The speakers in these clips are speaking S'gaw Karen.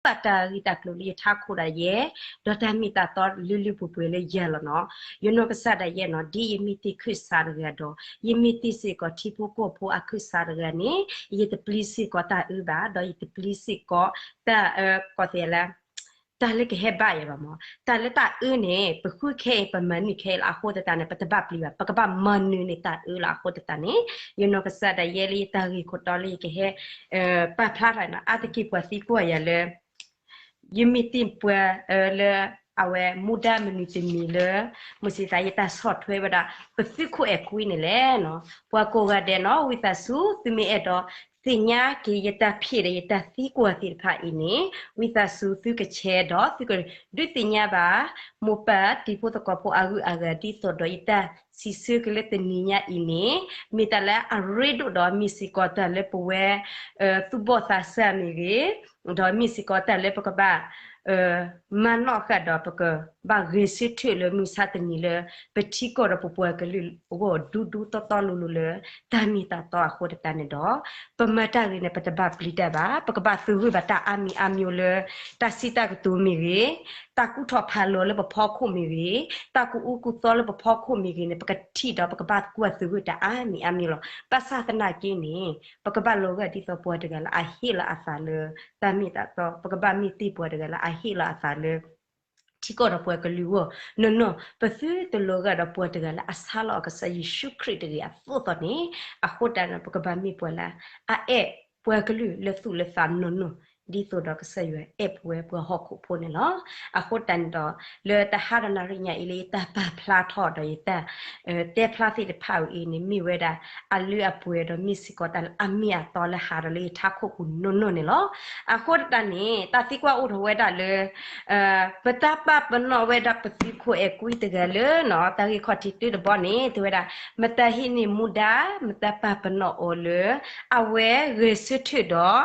ဒီးယတၢ်ဂ့ၢ်တၢ်ကျိၤလၢယထးခိၣ်ဒၣ်ယဲ, ဒီးတၢ်မ့ၢ်တၢ်တီလၢလၢပှဲၤပှဲၤလၢယၤလီၤနီၤ. ယနီၢ်ကစၢ်ဒၣ်ယဲနီၤ ဒ်ယမ့ၢ်တ့ၢ်ခၢၣ်စးတဂၤဒီး ယမ့ၢ်တ့ၢ်စ့ၢ်ကီးထံဖိကီၢ်ဖိအခၢၣ်စးတဂၤန့ၣ် ယတပျံၤစ့ၢ်ကီးတၢ်အၢဘၣ်, ဒီးယတပျံၤစ့ၢ်ကီးတၢ် ကီၢ်သဲးလၢ တၢ်လၢကဟဲဘၣ်ယၤဘၣ်မး. တၢ်လၢတၢ်အၢန့ၣ် ပဃုခဲအံၤ ပမၤနၢၤခဲအံၤလီၤ. အဃိသတးန့ၣ် ပတဘၣ်ပျံၤဘၣ်, ပကဘၣ်မၤနၢၤန့ၢ်တၢ်အၢလီၤ. အဃိသတးန့ၣ် ယနီၢ်ကစၢ်ဒၣ်ယဲလၢယတၢ်ဂ့ၢ်ခိၣ်တီလၢယကဟဲ ပာ်ဖျါထီၣ်နီၤ အါတက့ၢ်ပှၤသံကွၢ်ယၤလၢ ယမ့ၢ်တ့ၢ်ပှၤလၢ အဝဲမူဒါမနုၤတမံၤလၢ မုၢ်ဆံးသးယတၢ်ဆီၣ်ထွဲဝဲဒၣ် ပသုးခိၣ်အဲၤကွံန့ၣ်လဲၣ်နီၤ. ပှၤကိးဂၤဒဲးနီၤ ဝံသးစူၤ သုမ့ၢ်အဲၣ်ဒိးသ့ၣ်ညါက့ၤယတၢ်ဖံးဒီးယတၢ်သံကွၢ်သ့ၣ်တဖၣ်အံၤန့ၣ် ဝံသးစူၤသုက share ဒီးသုကဒုးသ့ၣ်ညါဘၣ် မိၢ်ပၢ်တံၤဖိသကိးဖိအဂုၤအဂၤ ဒ်သိးဒီးယတၢ်စံးဆၢက့ၤလၢတနံၤညါအံၤန့ၣ် မ့ၢ်တၢ်လၢအရ့ဒိၣ်ဒီးမ့ၢ်စ့ၢ်ကီးတၢ်လၢပဝဲ သူၣ်ဘီၣ်သးစၢ်မ့ၢ်ဂ့ၤ, ဒီးမ့ၢ်စ့ၢ်ကီးတၢ်လၢပကဘၣ် မၤနီၣ်ဃာ်ဒီးပကဘၣ်ဂဲၤဆၢထၢၣ်လၢမုၢ်ဆါတနံၤလၢ ပထံကီၢ်ဒီးပပှၤကလုာ်အဂီၢ်ဒူဒူတီတီလိၤလိၤလၢ တၢ်မ့ၢ်တၢ်တီအဃိသတးန့ၣ်ဒီး ပမၤတၢ်ဂ့ၤန့ၣ် ပတဘၣ်ပျံၤတၢ်ဘၣ်. ပကဘၣ်သုးဂ့ၢ်ဘၣ်တၢ်အါမံၤအါမံၤလၢ တၢ်စံးတၢ်ကတိၤမ့ၢ်ဂ့ၤ, တၢ်ကူၣ်ထီၣ်ဖးလီၤလၢပဖီခိၣ်မ့ၢ်ဂ့ၤ, တၢ်ကူၣ်အူကူၣ်သီလၢပဖီခိၣ်မ့ၢ်ဂ့ၤန့ၣ် ပကထံၣ်ဒီးပကဘၣ်ကွၢ်သုးဂ့ၢ်တၢ်အါမံၤအါမံၤလီၤ. ဘၣ်ဆၣ်သနာ်က့န့ၣ် ပကဘၣ်လီၤဂာ်ဒ်သိးပှၤတဂၤလၢအဟ့ၣ်လီၤအသးလၢ တၢ်မ့ၢ်တၢ်တီ, ပကဘၣ်မ့ၢ်တ့ၢ်ပှၤတဂၤလၢအဟ့ၣ်လီၤအသးလၢ ထံကီၢ်ဒီးပှၤကလုာ်အဂီၢ်နီၢ်နီၢ်, ပသုတလီၤဂာ်ဒီးပှၤတဂၤလၢအဆါလီၤအကစၢ်ယ့ၣ်ၡူးခရံာ်တဂ့ၤအသိးသိးန့ၣ်, အဃိတၢ်န့ၣ် ပကဘၣ်မ့ၢ်ပှၤလၢ အအဲၣ်ပှၤကလုာ်လၢသူၣ်လၢသးနီၢ်နီၢ်, ဒ်သိးဒီးကစၢ်ယွၤအဲၣ်ပဝဲပှၤဟီၣ်ခိၣ်ဖိန့ၣ်လီၤ. အဃိတၢ်န့ၣ်ဒီး လၢတဟါဒီးနၣ်ရံၣ်ညါအံၤလၢ ယတၢ်ပာ်ဖျါထီၣ်ဒီးယတၢ် တဲဖျါသ့ၣ်တဖၣ်အံၤန့ၣ် မ့ၢ်ဝဲဒၣ် အလၢအပှဲၤဒီးမ့ၢ်စ့ၢ်ကီးတၢ်လၢအမ့ၢ်အတီလၢဟးဒီးလၢယထးခိၣ်ပူၤနီၢ်နီၢ်န့ၣ်လီၤ. အဃိတၢ်န့ၣ် တၢ်သံကွၢ်အိၣ်ထီၣ်ဝဲဒၣ်လၢ ပတၢ်ပာ်ပနီၣ်ဝဲဒၣ်ပသုးခိၣ်အဲၤကွံတဂၤလၢနီၤ တၢ်ဂ့ၢ်ခီၣ်ထံးတၢတဘီန့ၣ် တဲဝဲဒၣ် မတၤဟံးန့ၢ်မူဒါ မတၤပာ်ပနီၣ်အီၤလၢ အဝဲဂဲၤဆၢထၢၣ်ဒီး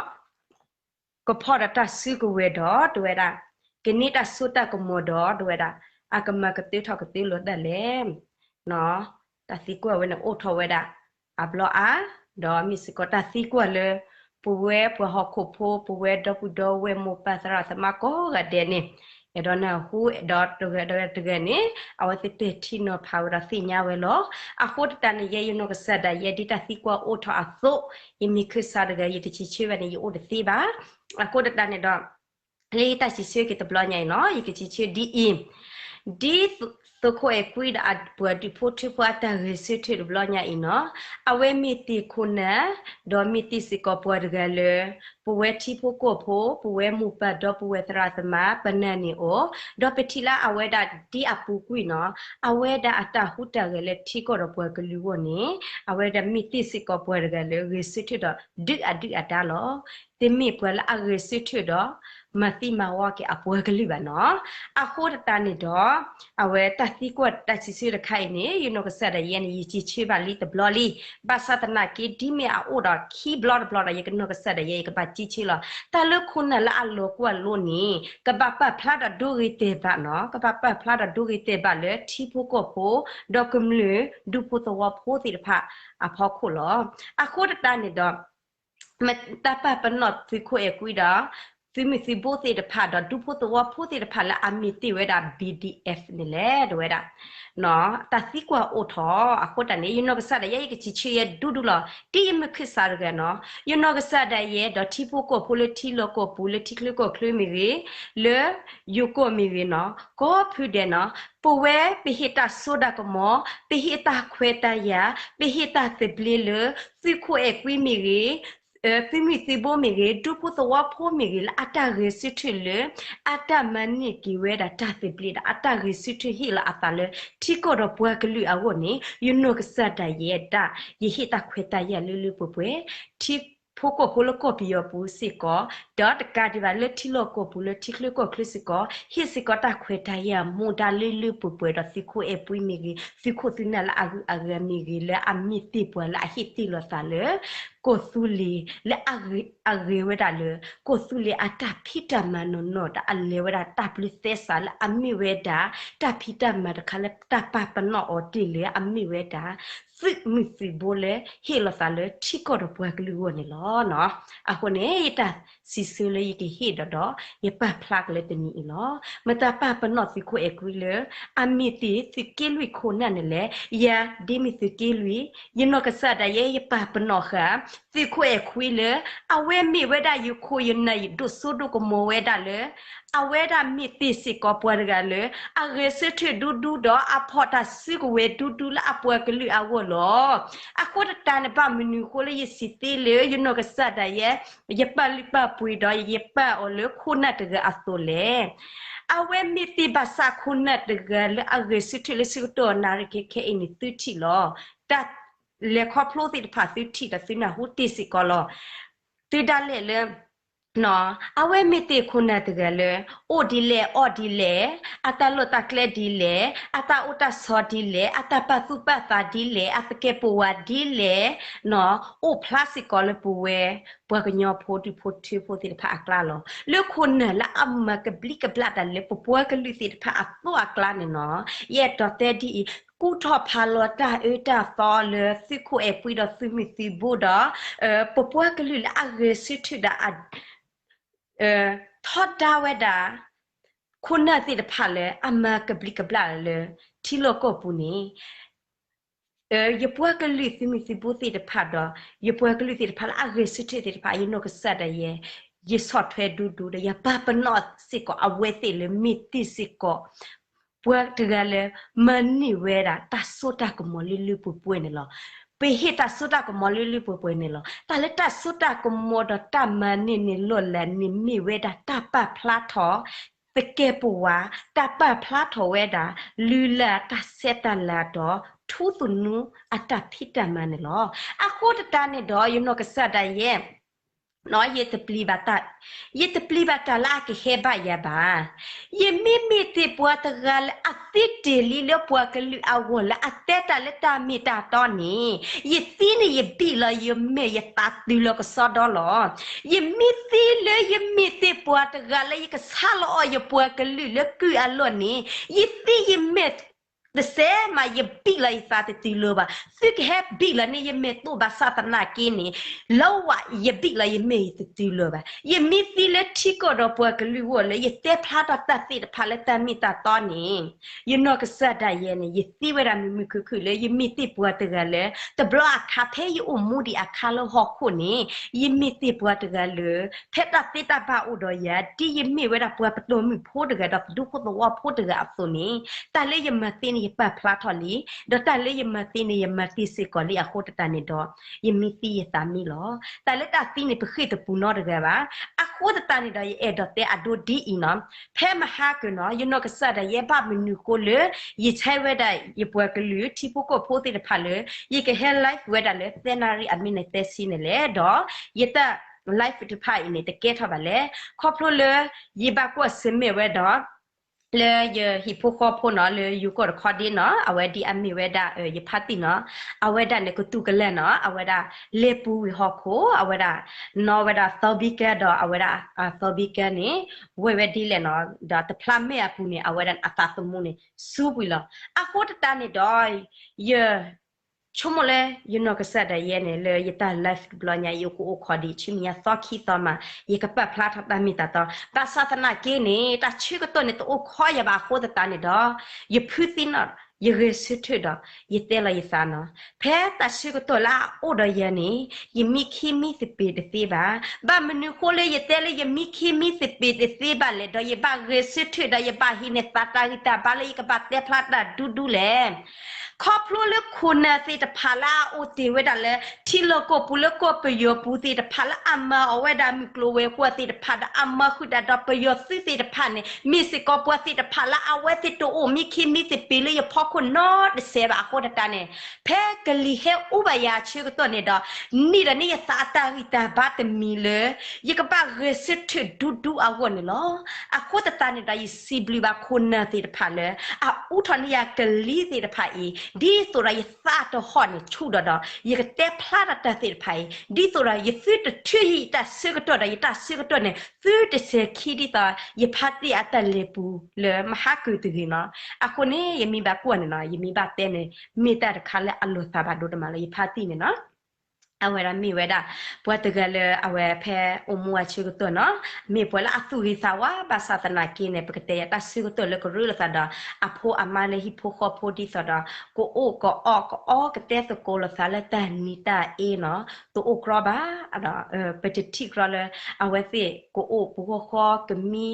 ကဖီၣ်ဒီးတၢ်စုကဝဲၤဒီး တဲဝဲဒၣ် ကန့ၢ်တၢ်စိတၢ်ကမီၤဒီး တဲဝဲဒၣ် အကမၤကတၢထီၣ်ကတၢလီၤဒၣ်လဲာ် တၢ်သံကွၢ်ဝဲန့ၣ်အိၣ်ထီၣ်ဝဲဒၣ် အဘျီအါ, ဒီးမ့ၢ်စ့ၢ်ကီးတၢ်သံကွၢ်လၢ ပဝဲပှၤဟီၣ်ခိၣ်ဖိ ပဝဲဒီပုၢ်ဒီဝဲၢ်မိၢ်ပၢ်သရၣ်သမါကိးဂၤဒဲးန့ၣ် အဲၣ်ဒိးနၢ်ဟူ ဒီးတဂၤတဂၤတဂၤန့ၣ် အဝဲသ့ၣ်ပဲာ်ထံနီၤဖးဝဲဒီးသ့ၣ်ညါဝဲလီၤ. အဃိတၢ်န့ၣ် ယဲယနီၢ်ကစၢ်ဒၣ်ယဲ ဒ်တၢ်သံကွၢ်အိၣ်ထီၣ်အသိး ယမ့ၢ်ခၢၣ်စးတဂၤ ယတစံးဆၢဘၣ်န့ၣ် ယအိၣ်တသ့ဘၣ်. အဃိတၢ်န့ၣ်ဒီး လၢယတၢ်စံးဆၢက့ၤတဘျီညါအံၤနီၤ ယကစံးဆၢဒ်အံၤ, ဒ်သုးခိၣ်အဲၤကွံဒီးအပှၤဒူၣ်ဖိထၢဖိအတၢ်ဂဲၤဆၢထၢၣ်တဘျီညါအံၤနီၤ အဝဲမ့ၢ်တ့ၢ်ခိၣ်နၢ် ဒီးမ့ၢ်တ့ၢ်စ့ၢ်ကီးပှၤတဂၤလၢ ပဝဲထံဖိကီၢ်ဖိ ပဝဲမိၢ်ပၢ်ဒီပုၢ်ဝဲၢ်သရၣ်သမါ ပနာ်န့ၢ်အီၤ, ဒီးပထံၣ်လၢအဝဲဒၣ်ဒ်အပူၤကွံာ်နီၤ အဝဲဒၣ်အတၢ်ဟူးတၢ်ဂဲၤလၢထံကီၢ်ဒီးပှၤကလုာ်အဂီၢ်န့ၣ် အဝဲဒၣ်မ့ၢ်တ့ၢ်စ့ၢ်ကီးပှၤတဂၤလၢဂဲၤဆၢထၢၣ်ဒီးဒုးအဒုၣ်အဒါလီၤ. တမ့ၢ်ပှၤလၢအဂဲၤဆၢထၢၣ်ဒီး မၤသံမၤဝီက့ၤအပှၤကလုာ်ဘၣ်နီၤ. အဃိတၢ်န့ၣ်ဒီး အဝဲတၢ်သံကွၢ်တၢ်စံးဆၢတခါအံၤန့ၣ် ယနီၢ်ကစၢ်ဒၣ်ယဲန့ၣ် ယစံးဆၢဘၣ်လံတဘျီလံ. ဘၣ်ဆၣ်သနာ်က့ ဒ်မ့ၢ်အအိၣ်ဒီးခံဘျီတဘျီဒီး ယကနီၢ်ကစၢ်ဒၣ်ယဲ ယကဘၣ်စံးဆၢလီၤ. တၢ်လၢခိၣ်နၢ်လၢအလီၤကွၢ်လိန့ၣ် ကဘၣ်ပာ်ဖျါဒီးဒိဂ့ၤတဲာ်ဘၣ်နီၤ, ကဘၣ်ပာ်ဖျါဒီးဒိဂ့ၤတဲာ်ဘၣ်လၢထံဖိကီၢ်ဖိ ဒီးကမျၢၢ်ဒူဖိသဝီဖိသ့ၣ်တဖၣ်အဖီခိၣ်လီၤ. အဃိတၢ်န့ၣ်ဒီး တၢ်ပာ်ပနီၣ်သုးခိၣ်အဲၤကွံဒီး သုးမုၢ်သုးဘိသ့ၣ်တဖၣ်ဒီး ဒူဖိသဝီဖိသ့ၣ်တဖၣ်လၢအမ့ၢ်တ့ၢ်ဝဲဒၣ် ဘီဒံၣ်အဲၣ် န့ၣ်လဲၣ် တဲဝဲဒၣ် တၢ်သံကွၢ်အိၣ်ထီၣ်အဃိတၢ်န့ၣ် ယနီၢ်ကစၢ်ဒၣ်ယဲ ယကစံးဆၢယဲဒူဒူလီၤ. ဒ်ယမ့ၢ်ခၢၣ်စးတဂၤနီၤ ယနီၢ်ကစၢ်ဒၣ်ယဲ ဒီးထံဖိကီၢ်ဖိလၢထံလီၢ်ကီၢ်ပူၤ လၢထံချၢကီၢ်ချၢမ့ၢ်ဂ့ၤ, လၢယိၤကီၢ်မ့ၢ်ဂ့ၤနီၤ ကိးဖုဒဲးနီၤ ပဝဲပဟ့ၣ်တၢ်စိတၢ်ကမီၤ, ပဟ့ၣ်တၢ်ခွဲးတၢ်ယာ်, ပဟ့ၣ်တၢ်သဘျ့လၢ သုးခိၣ်အဲၤကွံမ့ၢ်ဂ့ၤ, သုးမုၢ်သုးဘိမ့ၢ်ဂ့ၤ, ဒူဖိသဝီဖိမ့ၢ်ဂ့ၤ လၢအတၢ်ဂဲၤဆၢထၢၣ်လၢ အတၢ်မၤန့ၢ်က့ၤဝဲဒၣ်တၢ်သဘျ့ဒီး အတၢ်ဂဲၤဆၢထၢၣ်ဟ့ၣ်လီၤအသးလၢ ထံကီၢ်ဒီးပှၤကလုာ်အဂီၢ်န့ၣ် ယနီၢ်ကစၢ်ဒၣ်ယဲဒၣ် ယဟ့ၣ်တၢ်ခွဲးတၢ်ယာ်လၢလၢပှဲၤပှဲၤ ထံဖိကီၢ်ဖိလၢကီၢ်ပယီၤပူၤစ့ၢ်ကီး, ဒီးတကးဒံးဘၣ်လၢထံလီၢ်ကီၢ်ပူၤလၢထံချၢကီၢ်ချၢစ့ၢ်ကီး ဟ့ၣ်စ့ၢ်ကီးတၢ်ခွဲးတၢ်ယာ်မူဒါလၢလၢပှဲၤပှဲၤဒီးသုးခိၣ်အဲၤကွံမ့ၢ်ဂ့ၤ, သုးခိၣ်သုးနၢ်လၢအဂုၤအဂၤမ့ၢ်ဂ့ၤ လၢအမ့ၢ်တ့ၢ်ပှၤလၢအဟ့ၣ်တ့ၢ်လီၤသးလၢ ကီၢ်သူလ့ၤလၢအဂ့ၤဝဲဒၣ်လၢ ကီၢ်သူလ့ၤအတၢ်ဖံးတၢ်မၤနီၢ်နီၢ်ဒီး အလဲၤဝဲဒၣ်တၢ်ဘျုးသဲစးလၢအမ့ၢ်ဝဲဒၣ် တၢ်ဖံးတၢ်မၤတခါလၢတၢ်ပာ်ပနီၣ်အီၤတ့ၢ်လၢအမ့ၢ်ဝဲဒၣ် သုးမုၢ်သုးဘိလၢဟ့ၣ်လီၤသးလၢထံကီၢ်ဒီးပှၤကလုာ်အဂီၢ်န့ၣ်လီၤ. အဃိန့ၣ် ယတၢ်စံးဆၢလၢယကဟ့ၣ်ဒီးဒီး ယပာ်ဖျါက့ၤလၢတနံၤအံၤလီၤ. မတၤပာ်ပနီၣ်သုးခိၣ်အဲၣ်ခွံလၢ အမ့ၢ်သ့ၣ်သုးက့လွံၢ်ခိၣ်နၢ်န့ၣ်လဲၣ်. ယၤဒ်မ့ၢ်သုးက့လွံၢ်, ယနီၢ်ကစၢ်ဒၣ်ယဲ ယပာ်ပနီၣ်ဃာ် သုးခိၣ်အဲၣ်ခွံလၢ အဝဲမ့ၢ်ဝဲဒၣ်ယခိၣ်ယနၢ် ယဒိၣ်စိဒိၣ်ကမီၤဝဲဒၣ်လၢ အဝဲဒၣ်မ့ၢ်သ့ၣ်စ့ၢ်ကီးပှၤတဂၤလၢ အဂဲၤဆၢထၢၣ်ဒူဒူဒီးအဖီၣ်တၢ်စုကဝဲၤဒူဒူလၢအပှၤကလုာ်အဂီၢ်လီၤ. အဃိသတးန့ၣ် ဘၣ်မနုၤအဃိလၢယစံးသ့လၢယနီၢ်ကစၢ်ဒၣ်ယဲ ယပာ်လုၢ်ပာ်ပှ့ၤဒီးယပာ်အီၤလၢခိၣ်နၢ်တဂၤအသိးလဲၣ်. အဝဲမ့ၢ်သ့ၣ်ဘၣ်ဆၣ်ခိၣ်နၢ်တဂၤလၢအဂဲၤဆၢထၢၣ်လၢဆၢကတီၢ်နၣ်ရံၣ်ခဲခဲအံၤန့ၣ် သုထံၣ်လီၤ. တၢ်လဲၤခီဖျိသ့ၣ်တဖၣ်သုထံၣ်ဒီးသုနၢ်ဟူတ့ၢ်စ့ၢ်ကီးလီၤ. သုဒၣ်လဲာ်လၢ အဝဲမ့ၢ်သ့ၣ်ခိၣ်နၢ်တဂၤလၢ အိၣ်ဒ်လဲၣ်အီၣ်ဒ်လဲၣ်, အတၢ်လိၣ်တၢ်ကျဲဒ်လဲၣ်, အတၢ်အိၣ်တၢ်ဆိးဒ်လဲၣ်, အတၢ်ပာ်သူၣ်ပာ်သးဒ်လဲၣ်, အသကဲးပဝးဒ်လဲၣ်, အိၣ်ဖျါစ့ၢ်ကီးလၢပဝဲ ပှၤကညီဖိဒူၣ်ဖိထၢဖိသ့ၣ်တဖၣ်အကျါလီၤ. လၢခိၣ်နၢ်လၢအမၤကဘျံးကဘျၣ်တၢ်လၢပပှၤကလုာ်သ့ၣ်တဖၣ်အသိးအကျါန့ၣ်လီၤ. ယအဲၣ်ဒိးတဲဒ်အံၤ, ကူၣ်ထီၣ်ဖးလီၤတၢ်အၢတၢ်သီလၢသုးခိၣ်အဲၣ်ခွံဒီးသုးမုၢ်သုးဘိဒီး ပပှၤကလုာ်လၢအဂဲၤဆၢထၢၣ်ဒီး ထီဒါဝဲဒၣ် ခိၣ်နၢ်သ့ၣ်တဖၣ်လၢအမၤကဘျံးကဘျၣ်လၢ ထံလီၢ်ကီၢ်ပူၤန့ၣ် ယပှၤကလုာ်သုးမုၢ်သုးဘိသ့ၣ်တဖၣ်ဒီး ယပှၤကလုာ်သ့ၣ်တဖၣ်လၢအဂဲၤဆၢထၢၣ်သ့ၣ်တဖၣ် ယနီၢ်ကစၢ်ဒၣ်ယဲ ယဆီၣ်ထွဲဒူဒူဒီးယပာ်ပနီၣ်စ့ၢ်ကီးအဝဲသ့ၣ်လၢမ့ၢ်သ့ၣ်စ့ၢ်ကီး ပှၤတဂၤလၢ မၤန့ၢ်ဝဲဒၣ်တၢ်စိတၢ်ကမီၤလၢလၢပှဲၤပှဲၤန့ၣ်လီၤ. ပဟ့ၣ်တၢ်စိတၢ်ကမီၤလၢလၢပှဲၤပှဲၤန့ၣ်လီၤ. တၢ်လၢတၢ်စိတၢ်ကမီၤဒီးတၢ်မၤန့ၢ်န့ၣ်လီၢ်လၤန့ၣ်မ့ၢ်ဝဲဒၣ်တၢ်ပာ်ဖျါထီၣ် သကဲးပဝး, တၢ်ပာ်ဖျါထီၣ်ဝဲဒၣ် လုၢ်လၢ်တၢ်ဆဲးတၢ်လၤဒီး ထူသနူအတၢ်ဖံးတၢ်မၤန့ၣ်လီၤ. အဃိသတးန့ၣ်ဒီး ယနီၢ်ကစၢ်ဒၣ်ယဲ ယတပျံၤဘၣ်တၢ်, ယတပျံၤဘၣ်တၢ်လၢအကဟဲဘၣ်ယၤဘၣ်. ယမ့မ့ၢ်သ့ၣ်ပှၤတဂၤလၢအသံတ့ၢ်လံလၢပှၤကလုာ်အဂီၢ်လၢအတဲတၢ်လၢတၢ်မ့ၢ်တၢ်တီန့ၣ်, ယသံန့ၣ် ယဘံၣ်လီၤယမဲာ်ယသးတုၤလီၤကစီဒီလီၤ. ယမ့ၢ်သံလၢယမ့ၢ်သ့ၣ်ပှၤတဂၤလၢယကဆါလီၤအီၣ်ယပှၤကလုာ်လၢကုၢ်အလီၢ်န့ၣ်, ယသံယမဲာ် တစဲးမး ယဘံၣ်လီၤယသးတတုၤလၢၤဘၣ်. သုကဟဲဘံၣ်လီၤန့ၢ်ယမဲာ်တိၢ်ဘၣ်ဆၣ်သနာ်က့န့ၣ်, လၢဝဲယဘံၣ်လီၤယမဲာ်ယတတုၤလၢၤဘၣ်. ယမ့ၢ်သံလၢထံကီၢ်ဒီးပှၤကလုာ်အဂီၢ်လၢယတဲဖျါထီၣ်တၢ်သ့ၣ်တဖၣ်လၢတၢ်မ့ၢ်တၢ်တီန့ၣ်, ယနီၢ်ကစၢ်ဒၣ်ယဲန့ၣ် ယသံဝဲဒၣ်မုာ်မုာ်ခုၣ်ခုၣ်လၢယမ့ၢ်သ့ၣ်ပှၤတဂၤလၢ တဘျီအခါဖဲယအိၣ်မူဒံးအခါလၢဟီၣ်ခိၣ်န့ၣ်, ယမ့ၢ်သ့ၣ်ပှၤတဂၤလၢ ဖဲတၢ်သ့တၢ်ဘၣ်အိၣ်ဒီးယၤ ဒ်ယမ့ၢ်ဝဲဒၣ်ပှၤပတီၢ်မုၢ်ဖိတဂၤဒီးပဒူဖိသဝီဖိတဂၤအသိးန့ၣ်, တၢ်လၢယမၤသ့န့ၣ် ယပာ်ဖျါထီၣ်လံ, ဒီးတၢ်လၢယမၤသ့န့ၣ် ယမၤသ့စ့ၢ်ကီးလံအဃိသတးန့ၣ်ဒီး, ယမ့ၢ်သံယသးမံလီၤ. တၢ်လၢတၢ်သံန့ၣ် ပဃ့ၢ်တပူၤနီတဂၤဘၣ်. အဃိသတးန့ၣ်ဒီး ယအဲၣ်ဒိးတဲအဒိဒ်အံၤနီၤ, ဖဲမဟါကၢၤနီၤ ယနီၢ်ကစၢ်ဒၣ်ယဲဘၣ်မနုၤဃိလၢ ယဆဲးဝဲဒၣ်ယပှၤကလုာ်ထံဖိကီၢ်ဖိသ့ၣ်တဖၣ်လၢ ယကဟဲ live ဝဲဒၣ်လၢသၢနၣ်ရံၣ်အမံးနံးသၢဆံန့ၣ်လဲၣ်ဒီး, ယတၢ် live တဖၣ်အံၤန့ၣ် တကဲထီၣ်ဘၣ်လဲၣ်. ခီဖျိလၢ ယဘၣ်ကွၢ်ဆၢၣ်မဲာ်ဝဲဒီး လၢယဟံၣ်ဖိဃီဖိနီၤ လၢယိၤကီၢ်တခီဒ့နီၤ အဝဲဒ်အမ့ၢ်ဝဲဒၣ် ယဖါတံၢ်နီၤ, အဝဲဒၣ်န့ၣ်ကတူၢ်ကလဲၢ်နီၤ အဝဲဒၣ် လဲၤပူၤဝံၤဟီၣ်ခိၣ် အဝဲဒၣ် နီၣ်ဝဲဒၣ်သီဘံကဲဒီး အဝဲဒၣ် သီဘံကဲန့ၣ် ဝဲဝဲဒ်လဲၣ်နီၤ ဒီးတဖျါမဲာ်အပူၤန့ၣ် အဝဲဒၣ်အသးသမူန့ၣ် စူးကွံာ်လီၤ. အဃိသတးန့ၣ်ဒီး ယ ဆိကမိၣ်လၢယနီၢ်ကစၢ်ဒၣ်ယဲန့ၣ် လၢယတၢ် live တဘျီညါ ယကအိၣ်ခိးဒံးဆူမဲာ်ညါသီခံသီမး ယကပာ်ဖျါထီၣ်တၢ်မ့ၢ်တၢ်တီ, ဘၣ်ဆၣ်သနာ်က့န့ၣ် တၢ်ဆၢကတီၢ်န့ၣ်တအိၣ်ခိးယၤဘၣ်အဃိသတးန့ၣ်ဒီး ယဖုသံနီၣ် ယဂဲၤဆၢထၢၣ်ဒီး ယတဲလီၤယသးနီၤ, ဖဲတၢ်ဆၢကတီၢ်လၢအအိၣ်ဒီးယၤန့ၣ် ယမံခ့မံသပ့ၤတသ့ဘၣ်. ဘၣ်မနုၤဃိလၢယတဲလၢယမံခ့မံသပ့ၤတသ့ဘၣ်လဲၣ် ဒီးယဘၣ်ဂဲၤဆၢထၢၣ်ဒီးယဘၣ်ဟံးန့ၢ်သးတၢ်ဂံၢ်တၢ်ဘါလၢယကဘၣ်တဲဖျါတၢ်ဒူဒူလဲၣ်. ခီဖျိလၢခိၣ်နၢ်သ့ၣ်တဖၣ်လၢအအိၣ်တ့ၢ်ဝဲဒၣ်လၢ ထံလီၢ်ကီၢ်ပူၤလၢကီၢ်ပယီၤပူၤသ့ၣ်တဖၣ်လၢအမၤအီၤဝဲဒၣ်မုၢ်ကျိၤဝဲၤကွာ်သ့ၣ်တဖၣ်ဒီး အမၤဃုာ်တၢ်ဒီးပယီၤသုးသ့ၣ်တဖၣ်န့ၣ် မ့ၢ်စ့ၢ်ကီးပှၤသ့ၣ်တဖၣ်လၢအဝဲသ့ၣ်တအိၣ်မံခ့မံသပ့ၤလၢယဖီ ယတၢ်သံကွၢ်လၢယဟဲတဲန့ၣ် ယတၢ်သံကွၢ်လၢယဟဲတဲန့ၣ် ယတခိၣ်နီတစဲးဘၣ်အဃိတၢ်န့ၣ်, ဖဲကလံၤဟဲအိၣ်ဘၣ်ယၤအဆၢကတီၢ်န့ၣ်ဒီး နံၣ်ဒီးနံၣ်ယသးအတၢ်ဂံၢ်တၢ်ဘါတမံၤလၢ ယကဘၣ်ဂဲၤဆၢထၢၣ်ဒူဒူအဂီၢ်န့ၣ်လီၤ. အဃိသတးန့ၣ်ဒီး ယစံးဘျုးဘၣ်ခိၣ်နၢ်သ့ၣ်တဖၣ်လၢ အအူထီၣ်န့ၢ်ယၤကလံၤသ့ၣ်တဖၣ်အံၤ ဒ်သိးဒီးယသးတဟီၣ်န့ၣ်ဆူၣ်ဒီးဒီး ယကတဲဖျါထီၣ်တၢ်သ့ၣ်တဖၣ်အံၤ ဒ်သိးဒီးယသုတထုးယံာ်ယတၢ်ဆၢကတီၢ်ဒီး ယတၢ်ဆၢကတီၢ်န့ၣ် သုတစဲးခံဒ်သိး ယဖါတံၢ်အတၢ်လဲၤပူၤလၢမဟါကုာ်တဂ့ၤနီၤ. အဃိန့ၣ် ယမ့ၢ်ဘၣ်ကွၢ်န့ၣ်နီၤ ယမ့ၢ်ဘၣ်တဲန့ၣ် မ့ၢ်တၢ်တခါလၢအလီၤသးဘၣ်ဒိတမးလၢယဖါတံၢ်န့ၣ်နီၤ. အဝဲဒၣ်မ့ၢ်ဝဲဒၣ် ပှၤတဂၤလၢအဝဲဖဲအိၣ်မူအဆၢကတီၢ်နီၤ မ့ၢ်ပှၤလၢအသူၣ်ဂ့ၤသးဝါ ဘၣ်ဆၣ်သနာ်က့န့ၣ် ပကတဲယၤတၢ်ဆၢကတီၢ်လၢကရၢလိာ်သးဒီး အဖိအမါလၢဟံၣ်ဖိဃီဖိဒ်သိးဒီး ကအိၣ်ကအီၣ်ကအီကတဲသကိးလိာ်သးလၢတၢ်နံၤတၢ်အ့နီၤ တအိၣ်ကြီဘၣ်ဒီး ပတထံၣ်ကြီလၢ အဝဲသ့ၣ်ကအိၣ်ပူၤဃီဃီကမံ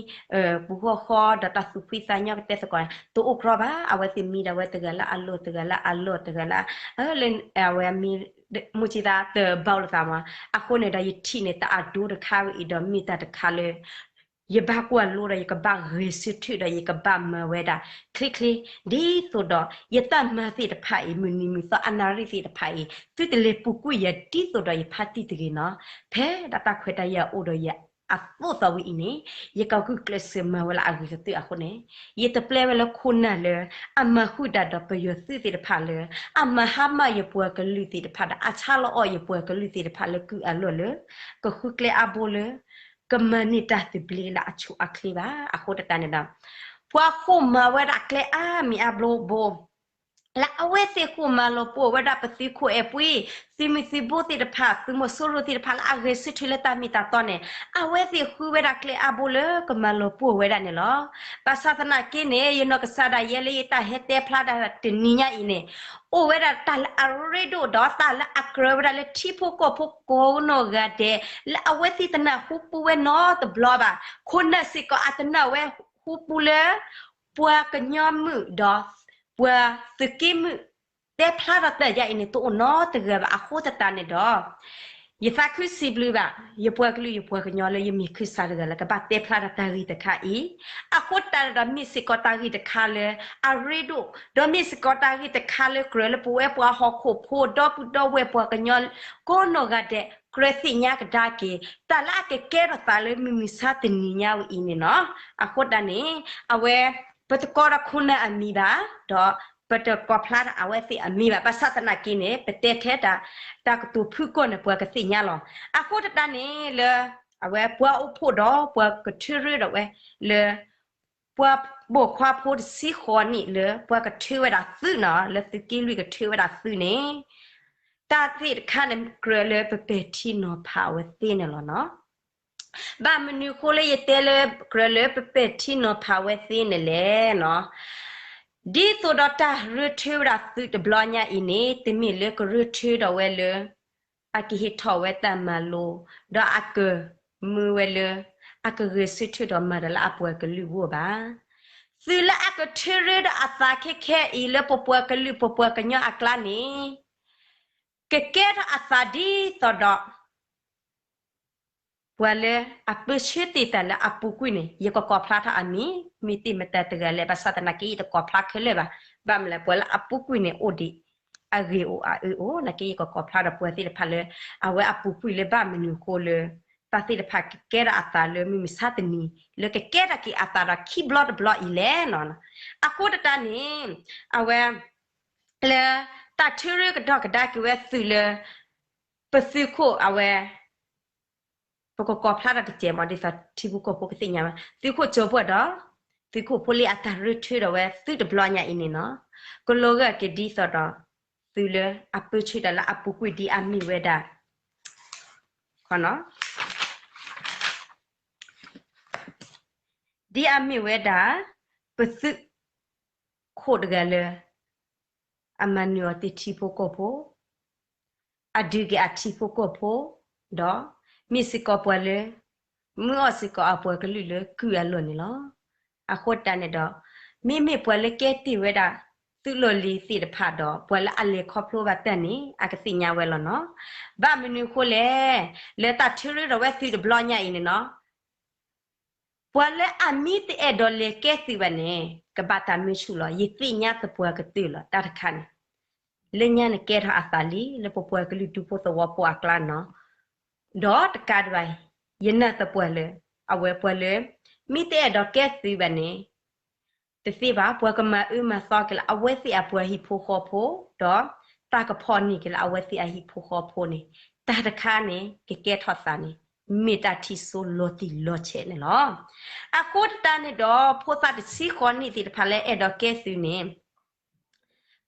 ပူၤဃီဃီဒီးတၢ်သူၣ်ဖှံသးညီကတဲသကိးန့ၣ် တအိၣ်ကြီဘၣ်. အဝဲသ့ၣ်မံဒီးအဝဲတဂၤလၢအလီၢ်တဂၤလၢအလီၢ်တဂၤလၢ လၢအဝဲမံ မူစံသးတဘၣ်လိာ်သးမး. အဃိန့ၣ်ဒီးယထံၣ်န့ၣ် တၢ်အဒိတခါဝဲအံၤဒီးမ့ၢ်တၢ်တခါလၢ ယဘၣ်ကွၢ်လိဒီးယကဘၣ်ဂဲၤဆၢထၢၣ်ဒီးယကဘၣ်မၤဝဲဒၣ် ချ့ချ့ ဒ်သိးဒီးယတၢ်မၤသ့ၣ်တဖၣ်အံၤ မုၢ်နံၤမုၢ်သီအနၣ်ရံၣ်သ့ၣ်တဖၣ်အံၤ သုတလဲၤပူၤကွံာ်ယၤဒ်သိးဒီးယဖါတံၢ်တဂ့ၤနီၤ. ဖဲဒၣ်တၢ်ခွဲးတၢ်ယာ်အိၣ်ဒီးယၤအသိးသိးဝဲအံၤန့ၣ် ယကဂုာ်ကျဲးစၢးမၤဝဲလၢအဂ့ၤကတၢၢ်အဃိန့ၣ် ယတပျဲဝဲလၢခိၣ်နၢ်လၢ အမၤဃုာ်တၢ်ဒီးပယီၤသုးသ့ၣ်တဖၣ်လၢ အမၤဟါမၢ်ယပှၤကလုာ်သ့ၣ်တဖၣ်ဒီး အဆါလီၤအီၣ်ယပှၤကလုာ်သ့ၣ်တဖၣ်လၢကုၢ်အလီၢ်လၢ ကဃုကျဲအါဘိလၢ ကမၤန့ၢ်တၢ်သဘျ့လၢအဆိအချ့ဘၣ်. အဃိသတးန့ၣ်ဒီး ပှၤဃိၣ်မၤဝဲဒၣ်ကျဲအါမံၤအါဘိဘိ လၢအဝဲသ့ၣ်ဃိၣ်မၤလီၤပှီၢ်ဝဲဒၣ်ပသုးခိၣ်အဲၣ်ပှ့ၤ သုးမုၢ်သုးဘိသ့ၣ်တဖၣ် သုးမီၤစိရိၤသ့ၣ်တဖၣ်လၢအဂဲၤဆၢထၢၣ်လၢတၢ်မ့ၢ်တၢ်တီန့ၣ် အဝဲသ့ၣ်ဃုဝဲဒၣ်ကျဲအါဘိလၢကမၤလီၤပှီၢ်ဝဲဒၣ်န့ၣ်လီၤ. ဘၣ်ဆၣ်သနာ်က့န့ၣ် ယနီၢ်ကစၢ်ဒၣ်ယဲလၢယတၢ်ဟဲတဲဖျါဒၣ်တနံၤညါအံၤန့ၣ် အိၣ်ဝဲဒၣ်တၢ်လၢအရ့ဒိၣ်ဒီးတၢ်လၢအကြၢးဝဲဒၣ်လၢထံဖိကီၢ်ဖိကိးနီၢ်ဂၤဒဲး လၢအဝဲသ့ၣ်တနၢ်ဟူပူဝဲနီတဘျီဘၣ်. ခိၣ်နၢ်စ့ၢ်ကီးအတနၢ်ဝဲဟူပူလၢ ပှၤကညီမုၣ်ဒီး ပှၤသုးက့မုၣ် တဲဖျါထီၣ်တၢ်ယါအံၤန့ၣ် တအိၣ်နီတဂၤဘၣ်. အဃိသတးန့ၣ်ဒီး ယသးခုစံးဘျုးဘၣ် ယပှၤကလုာ်ယပှၤကညီလၢယမ့ၢ်ခၢၣ်စးတဂၤလၢကဘၣ်တဲဖျါထီၣ်တၢ်ဂ့ၢ်တခါအံၤ, အဃိသတးန့ၣ်ဒီး မ့ၢ်စ့ၢ်ကီးတၢ်ဂ့ၢ်တခါလၢအရ့ဒိၣ်, ဒီးမ့ၢ်စ့ၢ်ကီးတၢ်ဂ့ၢ်တခါလၢကြၢးလၢပဝဲပှၤဟီၣ်ခိၣ်ဖိ ဒီပုၢ်ဒီဝဲၢ်ပှၤကညီ ကိးနီၢ်ဂၤဒဲး ကြၢးသ့ၣ်ညါကဒါက့ၤ တၢ်လၢအကကဲထီၣ်သးလၢမုၢ်မဆါတနံၤညါဝဲအံၤန့ၣ်နီၤ. အဃိသတးန့ၣ် အဝဲ ပတကိးဒီးခိၣ်နၢ်အမံၤဘၣ်, ဒီးပတကိးဖျါထီၣ်အဝဲသ့ၣ်အမံၤဘၣ်. ဘၣ်ဆၣ်သနာ်က့န့ၣ် ပတဲထဲတၢ် တၢ်ကတိၤဖုၣ်ကိာ်န့ၣ် ပှၤကသ့ၣ်ညါလီၤ. အဃိသတးန့ၣ်လၢ အဝဲပှၤအိၣ်ဖှိၣ်ဒီးပှၤကထၢရၢဒီးဝဲလၢ ပှၤပိာ်ခွါဖိတဆံဃိးနံၣ်လၢပှၤကထၢဝဲဒၣ်သုးနီၤ, လၢသုးက့လွံၢ်ကထၢဝဲဒၣ်သုးန့ၣ် တၢ်သ့ၣ်တခါန့ၣ် ကြၢးလၢပပဲာ်ထံနီၤဖးအဝဲသ့ၣ်န့ၣ်လီၤနီၤ. ဘၣ်မနုၤအဃိလၢယတဲလၢကြၢးလၢပပဲာ်ထံနီၤဖးဝဲသ့ၣ်န့ၣ်လဲၣ်နီၤ. ဒ်သိးဒီးတၢ်ရၢထၢဝဲဒၣ်သုးတဘျီညါအံၤန့ၣ် တမ့ၢ်လၢကရၢထၢဒီးဝဲလၢ အကဟ့ၣ်ထီၣ်ဝဲတၢ်မၤလိ, ဒီးအကမၢဝဲလၢ အကဂဲၤဆၢထၢၣ်ဒီးမၤတၢ်လၢအပှၤကလုာ်အဂီၢ်ဘၣ်. သုးလၢအကထၢရၢဒီးအသးခဲခဲအံၤလၢပပှၤကလုာ်ပပှၤကညီအကျါန့ၣ် ကကဲထီၣ်အသးဒ်သိးဒီး ပှၤလၢအပၢဆှၢတ့ၢ်တၢ်လၢအပူၤကွံာ်န့ၣ် ယကကိးဖျါထီၣ်အမံၤ မ့ၢ်တ့ၢ်မတၤတဂၤလဲၣ်. ဘၣ်ဆၣ်သနာ်က့ ယတကိးဖျါခဲလၢာ်ဘၣ်. ဘၣ်မနုၤလဲၣ် ပှၤလၢအပူၤကွံာ်န့ၣ်အိၣ်ဒံး အဂ့ၤအိၣ်အအၢအိၣ် နာ်က့ ယကကိးဖျါဒီးပှၤသ့ၣ်တဖၣ်လၢ အဝဲအပူၤကွံာ်လၢဘၣ်မနုၤအဃိလၢ တၢ်သ့ၣ်တဖၣ်ကကဲထီၣ်အသးလၢမုၢ်မဆါတနံၤ လၢကကဲထီၣ်က့ၤအသးဒီးခံဘျီတဘျီအံၤလဲၣ်နီၤ. အဃိသတးန့ၣ် အဝဲ လၢတၢ်ထၢရၢကဒီးကဒါက့ၤဝဲသုးလၢ ပသုးခိၣ်အဝဲ ပကကိးဖျါထီၣ်တစဲးမး ဒ်သိးထံဖိကီၢ်ဖိကသ့ၣ်ညါဝဲ သုးခိၣ်ကၠိပှၢ်ဒီး သုးခိၣ်ဖိလ့အတၢ်ရၢထၢဒီးဝဲသုးတဘျီညါအံၤန့ၣ်နီၤ. ကလီၤဂာ်က့ၤဒ်သိးဒီး သုးလၢအပၢဆှၢတၢ်လၢအပူၤကွံာ်ဒ်အမ့ၢ်ဝဲဒၣ် ဒ်အမ့ၢ်ဝဲဒၣ် ပသုးခိၣ်တဂၤလၢ အမၤနၢၤအီၤတ့ၢ်ထံဖိကီၢ်ဖိ အဒုးက့ၤအထံဖိကီၢ်ဖိ ဒီးမ့ၢ်စ့ၢ်ကီးပှၤလၢ မၢအီၣ်စ့ၢ်ကီးအပှၤကလုာ်လၢကုၢ်အလီၢ်န့ၣ်လီၤ. အဃိတၢ်န့ၣ်ဒီး မ့မ့ၢ်ပှၤလၢကဲတ့ၢ်ဝဲဒၣ် သုးလီၢ်လံၤသ့ၣ်တဖၣ်ဒီး ပှၤလၢအလဲၤခီဖျိဘၣ်တၢ်န့ၣ် အကသ့ၣ်ညါဝဲလီၤနီၤ. ဘၣ်မနုၤအဃိလဲၣ်, လၢတၢ်ထၢရၢဒီးဝဲသုးတဘျီညါအံၤန့ၣ်နီၤ ပှၤလၢအမ့ၢ်တအဲၣ်ဒိးလဲၤကဲသုးဘၣ်န့ၣ် ကဘၣ်တၢ်မၢဆူၣ်လီၤ. ယသ့ၣ်ညါသပှၢ်ကတၢၢ်လီၤ တၢ်တခါန့ၣ် လၢညါန့ၣ်ကဲထီၣ်အသးလံ လၢပပှၤကလုာ်ဒူဖိသဝီဖိအကျါနီၤ. ဒီးတကးဒံးဘၣ် ယနာ်သပှၢ်လၢ အဝဲပှၤလၢ မ့ၢ်တအဲၣ်ဒိးကဲသုးဘၣ်န့ၣ် တသ့ဘၣ် ပှၤကမၤအၢမၤသီက့ၤလၢအဝဲသ့ၣ်အပှၤဟံၣ်ဖိဃီဖိ ဒီးတၢ်ကဖီၣ်န့ၢ်က့ၤလၢအဝဲသ့ၣ်အဟံၣ်ဖိဃီဖိန့ၣ် တၢ်တခါန့ၣ် ကကဲထီၣ်သးန့ၣ် မ့ၢ်တၢ်ထံၣ်စိလီၤတံၢ်လီၤဆဲးန့ၣ်လီၤ. အဃိသတးန့ၣ်ဒီး ဖိသၣ်တဆံဃိးနံၣ်သ့ၣ်တဖၣ်လၢအဲၣ်ဒိးကဲသုးန့ၣ်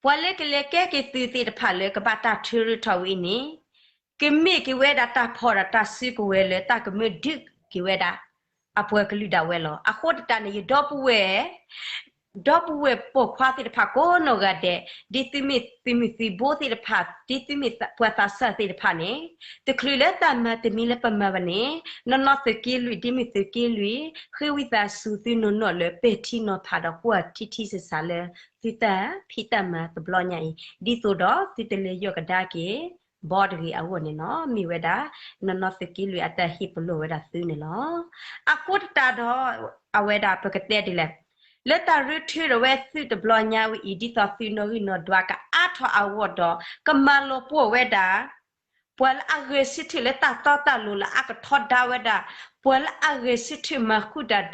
ပှၤလၢကလဲၤကဲက့ၤသုးသ့ၣ်တဖၣ်လၢကဘၣ်တၢ်ထုးရူၢ်ထီၣ်ဝဲအံၤန့ၣ် ကမ့ၢ်က့ၤဝဲဒၣ်တၢ်ဖီၣ်ဒီးတၢ်စုကဝဲၤလၢတၢ်ကမၢဒုးက့ၤဝဲဒၣ် အပှၤကလုာ်ဒၣ်ဝဲလီၤ. အဃိသတးန့ၣ် ယဒီပုၢ်ဝဲၢ် ဒီပုၢ်ဝဲၢ်ပိာ်ခွါသ့ၣ်တဖၣ်ကိးနီၢ်ဂၤဒဲး ဒ်သုမ့ၢ်သုးမုၢ်သံၣ်ဘိသ့ၣ်တဖၣ် ဒ်သုမ့ၢ်ပှၤသးစၢ်သ့ၣ်တဖၣ်န့ၣ် တချုးလၢတၢ်မၤတမံၤလၢပမၤဘၣ်န့ၣ် နီၢ်နီၢ်သုးက့လွံၢ်ဒ်မ့ၢ်သုးက့လွံၢ် ဃ့ဝံသးစူၤသုနီၢ်နီၢ်လၢပဲာ်ထံနီၤဖးဒီးကွၢ်ထံထံဆးဆးလၢ သုတၢ်ဖံးတၢ်မၤတဘျီညါအံၤ ဒ်သိးဒီးသုတလဲၤယီၢ်ကဒါက့ၤ ဘီတဂ့ၤအဂီၢ်န့ၣ်နီၤ မ့ၢ်ဝဲဒၣ် နီၢ်နီၢ်သုးက့လွံၢ်အတၢ်ဟ့ၣ်ပလီၢ်ဝဲဒၣ်သုန့ၣ်လီၤ. အဃိသတးဒီး အဝဲဒၣ်ပကတဲဒ်လဲၣ် လၢတၢ်ရူထူဒီးဝဲသုတဘျီညါဝဲအံၤ ဒ်သိးသုနီၣ်ဂံၢ်နီၣ်ဒွးကအါထီၣ်အဂီၢ်ဒီး ကမၤလီၤပှီၢ်ဝဲဒၣ် ပှၤလၢအဂဲၤဆၢထၢၣ်လၢတၢ်တီတၢ်လိၤလၢအကထီဒါဝဲဒၣ် ပှၤလၢအဂဲၤဆၢထၢၣ်မၤဃုာ်တၢ်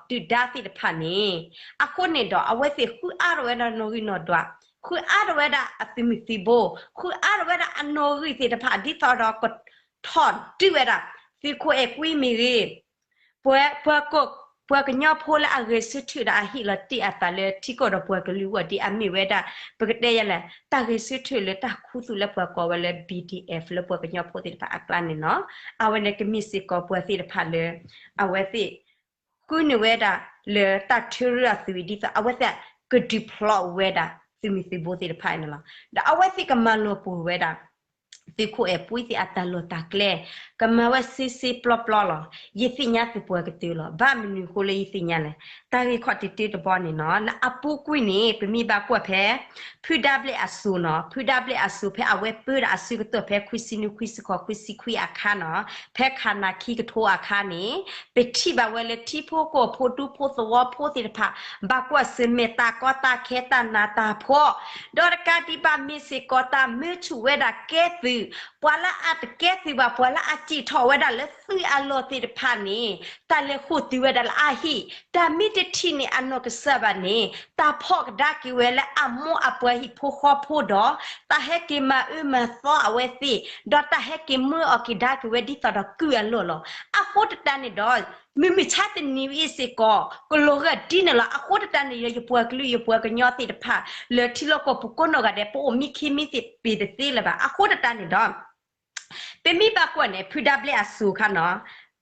ဒီးဒုၣ်ဒါသ့ၣ်တဖၣ်န့ၣ် အဃိန့ၣ်ဒီး အဝဲသ့ၣ်ဃုအါထီၣ်ဝဲဒၣ်နီၣ်ဂံၢ်နီၣ်ဒွး ဃုအါထီၣ်ဝဲဒၣ်အသုးမုၢ်သံၣ်ဘိ ဃုအါထီၣ်ဝဲဒၣ်အနီၣ်ဂံၢ်သ့ၣ်တဖၣ် ဒ်သိးဒီးကထီၣ်ဒုးဝဲဒၣ် သုးခိၣ်အဲၣ်ကွံမ့ၢ်ဂ့ၤ ပှၤ ပှၤကညီဖိလၢအဂဲၤဆၢထၢၣ်ဒီးအဟ့ၣ်လီၤတ့ၢ်အသးလၢထံကီၢ်ဒီးပှၤကလုာ်အဂီၢ် ဒ်အမ့ၢ်ဝဲဒၣ် ပကတဲယၤလဲၣ် တၢ်ဂဲၤဆၢထၢၣ်လၢတၢ်ခူသူၣ်လၢပှၤကိးဝဲလၢ B D F လၢပှၤကညီဖိသ့ၣ်တဖၣ်အကျါန့ၣ်နီၤ အဝဲန့ၣ်ကမ့ၢ်စ့ၢ်ကီးပှၤသ့ၣ်တဖၣ်လၢ အဝဲသ့ၣ် ဃုန့ၢ်ဝဲဒၣ်လၢတၢ်ထုးရူၢ်အသုးအံၤ ဒ်သိးအဝဲသ့ၣ်ကဒုးဖျီဝဲဒၣ်သုးမုၢ်သံၣ်ဘိသ့ၣ်တဖၣ်န့ၣ်လီၤ. ဒီးအဝဲသ့ၣ်ကမၤလီၤပှီၢ်ဝဲဒၣ် သုးခိၣ်အဲၣ်ကွံသ့ၣ်အတၢ်လီၢ်တၢ်ကျဲ ကမၤဝဲစ့စ့ပျီပျီလီၤ. ယသ့ၣ်ညါသပှၢ်ကတၢၢ်လီၤ. ဘၣ်မနုၤအဃိလၢယသ့ၣ်ညါလဲၣ်. တၢ်ဂ့ၢ်ခီၣ်တံၢ်တၢ်တဘီန့ၣ်နီၤ လၢအပူၤကွံာ်န့ၣ် ပမ့ၢ်ဘၣ်ကွၢ်ဖဲ ဖုဒါဘျဲၣ်အစိၤနီၤ ဖုဒါဘျဲၣ်အစိၤဖဲအဝဲပၢတၢ်အဆၢကတီၢ်ဖဲခွံဆံနွံ ခွံဆံဃိး ခွံဆံခွံအခါနီၤ ဖဲခါနၤခံကထိအခါန့ၣ် ပထံၣ်ဘၣ်ဝဲလၢထံဖိကီၢ်ဖိဒူဖိသဝီဖိသ့ၣ်တဖၣ် ဘၣ်ကွၢ်ဆၢၣ်မဲာ်တၢ်ကီတၢ်ခဲတၢ်နးတၢ်ဖှီၣ် ဒီးတကးဒံးဘၣ်မ့ၢ်စ့ၢ်ကီးတၢ်မၢဆူၣ်ဝဲဒၣ်ကဲသုး ပှၤလၢအတကဲသုးဘၣ် ပှၤလၢအစံၣ်ထီၣ်ဝဲဒၣ်လၢသုးအလီၢ်သ့ၣ်တဖၣ်န့ၣ် တၢ်လဲၤဃိာ်တုၤဝဲဒၣ်လၢအဟံၣ် တၢ်မ့ၢ်တထံၣ်န့ၢ်အနီၢ်ကစၢ်ဘၣ်န့ၣ် တၢ်ဖီၣ်ကဒါက့ၤဝဲလၢအမိၢ်အပၢ်ဟံၣ်ဖိဃီဖိဒီး တၢ်ဟဲက့ၤမၤအၢမၤသီအဝဲသ့ၣ် ဒီးတၢ်ဟဲက့ၤမၢအီၤက့ၤဒါက့ၤဝဲဒ်သိးဒီးကုၢ်အလီၢ်လီၤ. အဃိသတးန့ၣ်ဒီး မုၢ်မဆါတနံၤဝဲအံၤစ့ၢ်ကီး ကလီၤဂာ်ဒ်န့ၣ်လီၤ. အဃိသတးန့ၣ်ဒီး ယပှၤကလုာ်ယပှၤကညီသ့ၣ်တဖၣ် လၢထံလီၢ်ကီၢ်ပူၤကိးနီၢ်ဂၤဒဲး ပအိၣ်မံခ့မံသ့ၣ်ပ့ၤတသ့လၢၤဘၣ်. အဃိသတးန့ၣ်ဒီး ပမ့ၢ်ဘၣ်ကွၢ်န့ၣ် ဖုဒါဘျဲၣ်အစိၤခါနီၤ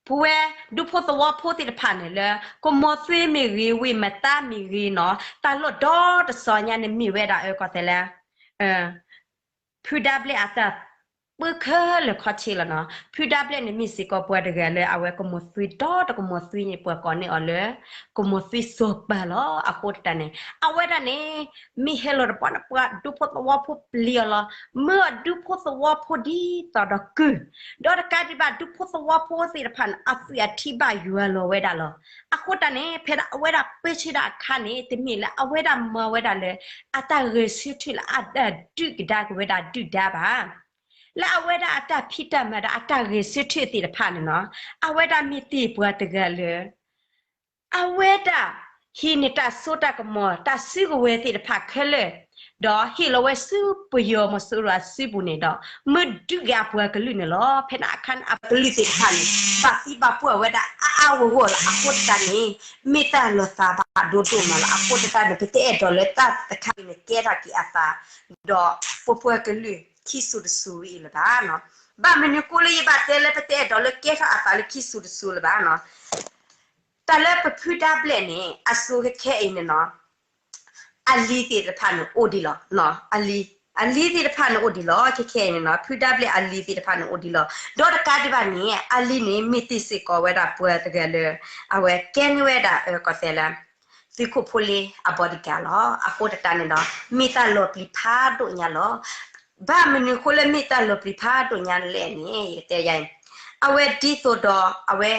ပဝဲဒူဖိသဝီဖိသ့ၣ်တဖၣ်န့ၣ်လၢ ကမီၤသွ့မ့ၢ်ဂ့ၤ ဝ့ၢ်မတါမ့ၢ်ဂ့ၤနီၤ တၢ်လီၢ်ဒီတစီၤညါန့ၣ်မ့ၢ်ဝဲဒၣ်အၢကီၢ်သဲးလၢ ဖုဒါဘျဲၣ်အတၢ်ပၢခဲလၢာ်ခီဆ့လီၤနီၤ. ဖုဒါဘျဲၣ်န့ၣ်မ့ၢ်စ့ၢ်ကီးပှၤတဂၤလၢအဝဲကမီၤသွ့ဒီတကမီၤသွ့န့ၣ် ပှၤကိးန့ၢ်အီၤလၢ ကမီၤသွ့စီၤပၤလီၤ. အဃိသတးန့ၣ် အဝဲဒၣ်န့ၣ် မ့ၢ်ဟဲလီၤတပှၢ်န့ၣ် ပှၤဒူဖိသဝီဖိပျံၤအီၤလီၤ. မၢအီၤဒူဖိသဝီဖိဒ်သိးဒီးကုၢ် ဒီးတကးဒံးဘၣ်ဒူဖိသဝီဖိသ့ၣ်တဖၣ်န့ၣ် အသွံၣ်အထံဘၣ်ယွၤလီၤဝဲဒၣ်လီၤ. အဃိတၢ်န့ၣ် ဖဲဒၣ်အဝဲဒၣ်ပၢဆှၢဒၣ်အခါန့ၣ် တမ့ၢ်လၢအဝဲဒၣ်မၤဝဲဒၣ်လၢ အတၢ်ဂဲၤဆၢထၢၣ်လၢအဒုးကဒါက့ၤဝဲဒၣ်ဒုၣ်ဒါဘၣ်. လၢအဝဲဒၣ်အတၢ်ဖံးတၢ်မၤဒီးအတၢ်ဂဲၤဆၢထၢၣ်သ့ၣ်တဖၣ်န့ၣ်နီၤ အဝဲဒၣ်မ့ၢ်တ့ၢ်ပှၤတဂၤလၢ အဝဲဒၣ် ဟံးန့ၢ်တၢ်စိတၢ်ကမီၤ တၢ်စုကဝဲၤသ့ၣ်တဖၣ်ခဲလၢာ် ဒီးဟ့ၣ်လီၤဝဲဆူပယီၤမီၤစိရိၤအစုပူၤန့ၣ်ဒီး မၢဒုးက့ၤအပှၤကလုာ်န့ၣ်လီၤ. ဖဲန့ၣ်အခါန့ၣ် အပှၤကလုာ်သ့ၣ်တဖၣ်န့ၣ် ဘၣ်သံဘၣ်ပှၢ်ဝဲဒၣ်အါအါဂီၢ်ဂီၢ်လီၤ. အဃိသတးန့ၣ် မ့ၢ်တၢ်လီၤသးဘၣ်ဒိဒိၣ်မးလီၤ. အဃိသတးန့ၣ် ပတအဲၣ်ဒိးလၢတၢ်တခါအံၤန့ၣ် ကဲထီၣ်က့ၤအသး ဒီးပပှၤကလုာ်ခံစိၤတစိၤဝဲအံၤလၢၤဘၣ်နီၤ. ဘၣ်မနုၤအဃိလၢယဘၣ်တဲလၢပတအဲၣ်ဒိးလၢကဲထီၣ်အသးလၢခံစိၤတစိၤလၢၤဘၣ်နီၤ တၢ်လၢပဖုဒါဘျဲၣ်န့ၣ် အစိၤခဲခဲအံၤန့ၣ်နီၤ အလံၤသ့ၣ်တဖၣ်န့ၣ်အိၣ်ဒံးလီၤ. အလံၤ အလံၤသ့ၣ်တဖၣ်န့ၣ်အိၣ်ဒံးလီၤ. ခဲခဲအံၤန့ၣ်နီၤ ဖုဒါဘျဲၣ်အလံၤသ့ၣ်တဖၣ်န့ၣ်အိၣ်ဒံးလီၤ. ဒီးတကးဒံးဘၣ်န့ၣ် အလံၤန့ၣ် မ့ၢ်တ့ၢ်စ့ၢ်ကီးဝဲဒၣ်ပှၤတဂၤလၢ အဝဲကဲန့ၢ်ဝဲဒၣ်အၢကီၢ်သဲးလၢ သုးခိၣ်ဖိလ့အ bodyguard လီၤ. အဃိသတးန့ၣ်ဒီး မ့ၢ်တၢ်လီၤပျံၤဖးဒိၣ်ညါလီၤ. ဘၣ်မနုၤအဃိလၢမ့ၢ်တၢ်လီၤပျံၤဖးဒိၣ်ညါလဲၣ်န့ၣ် ယတဲယၤအံၤ အဝဲဒ်သိးဒီး အဝဲ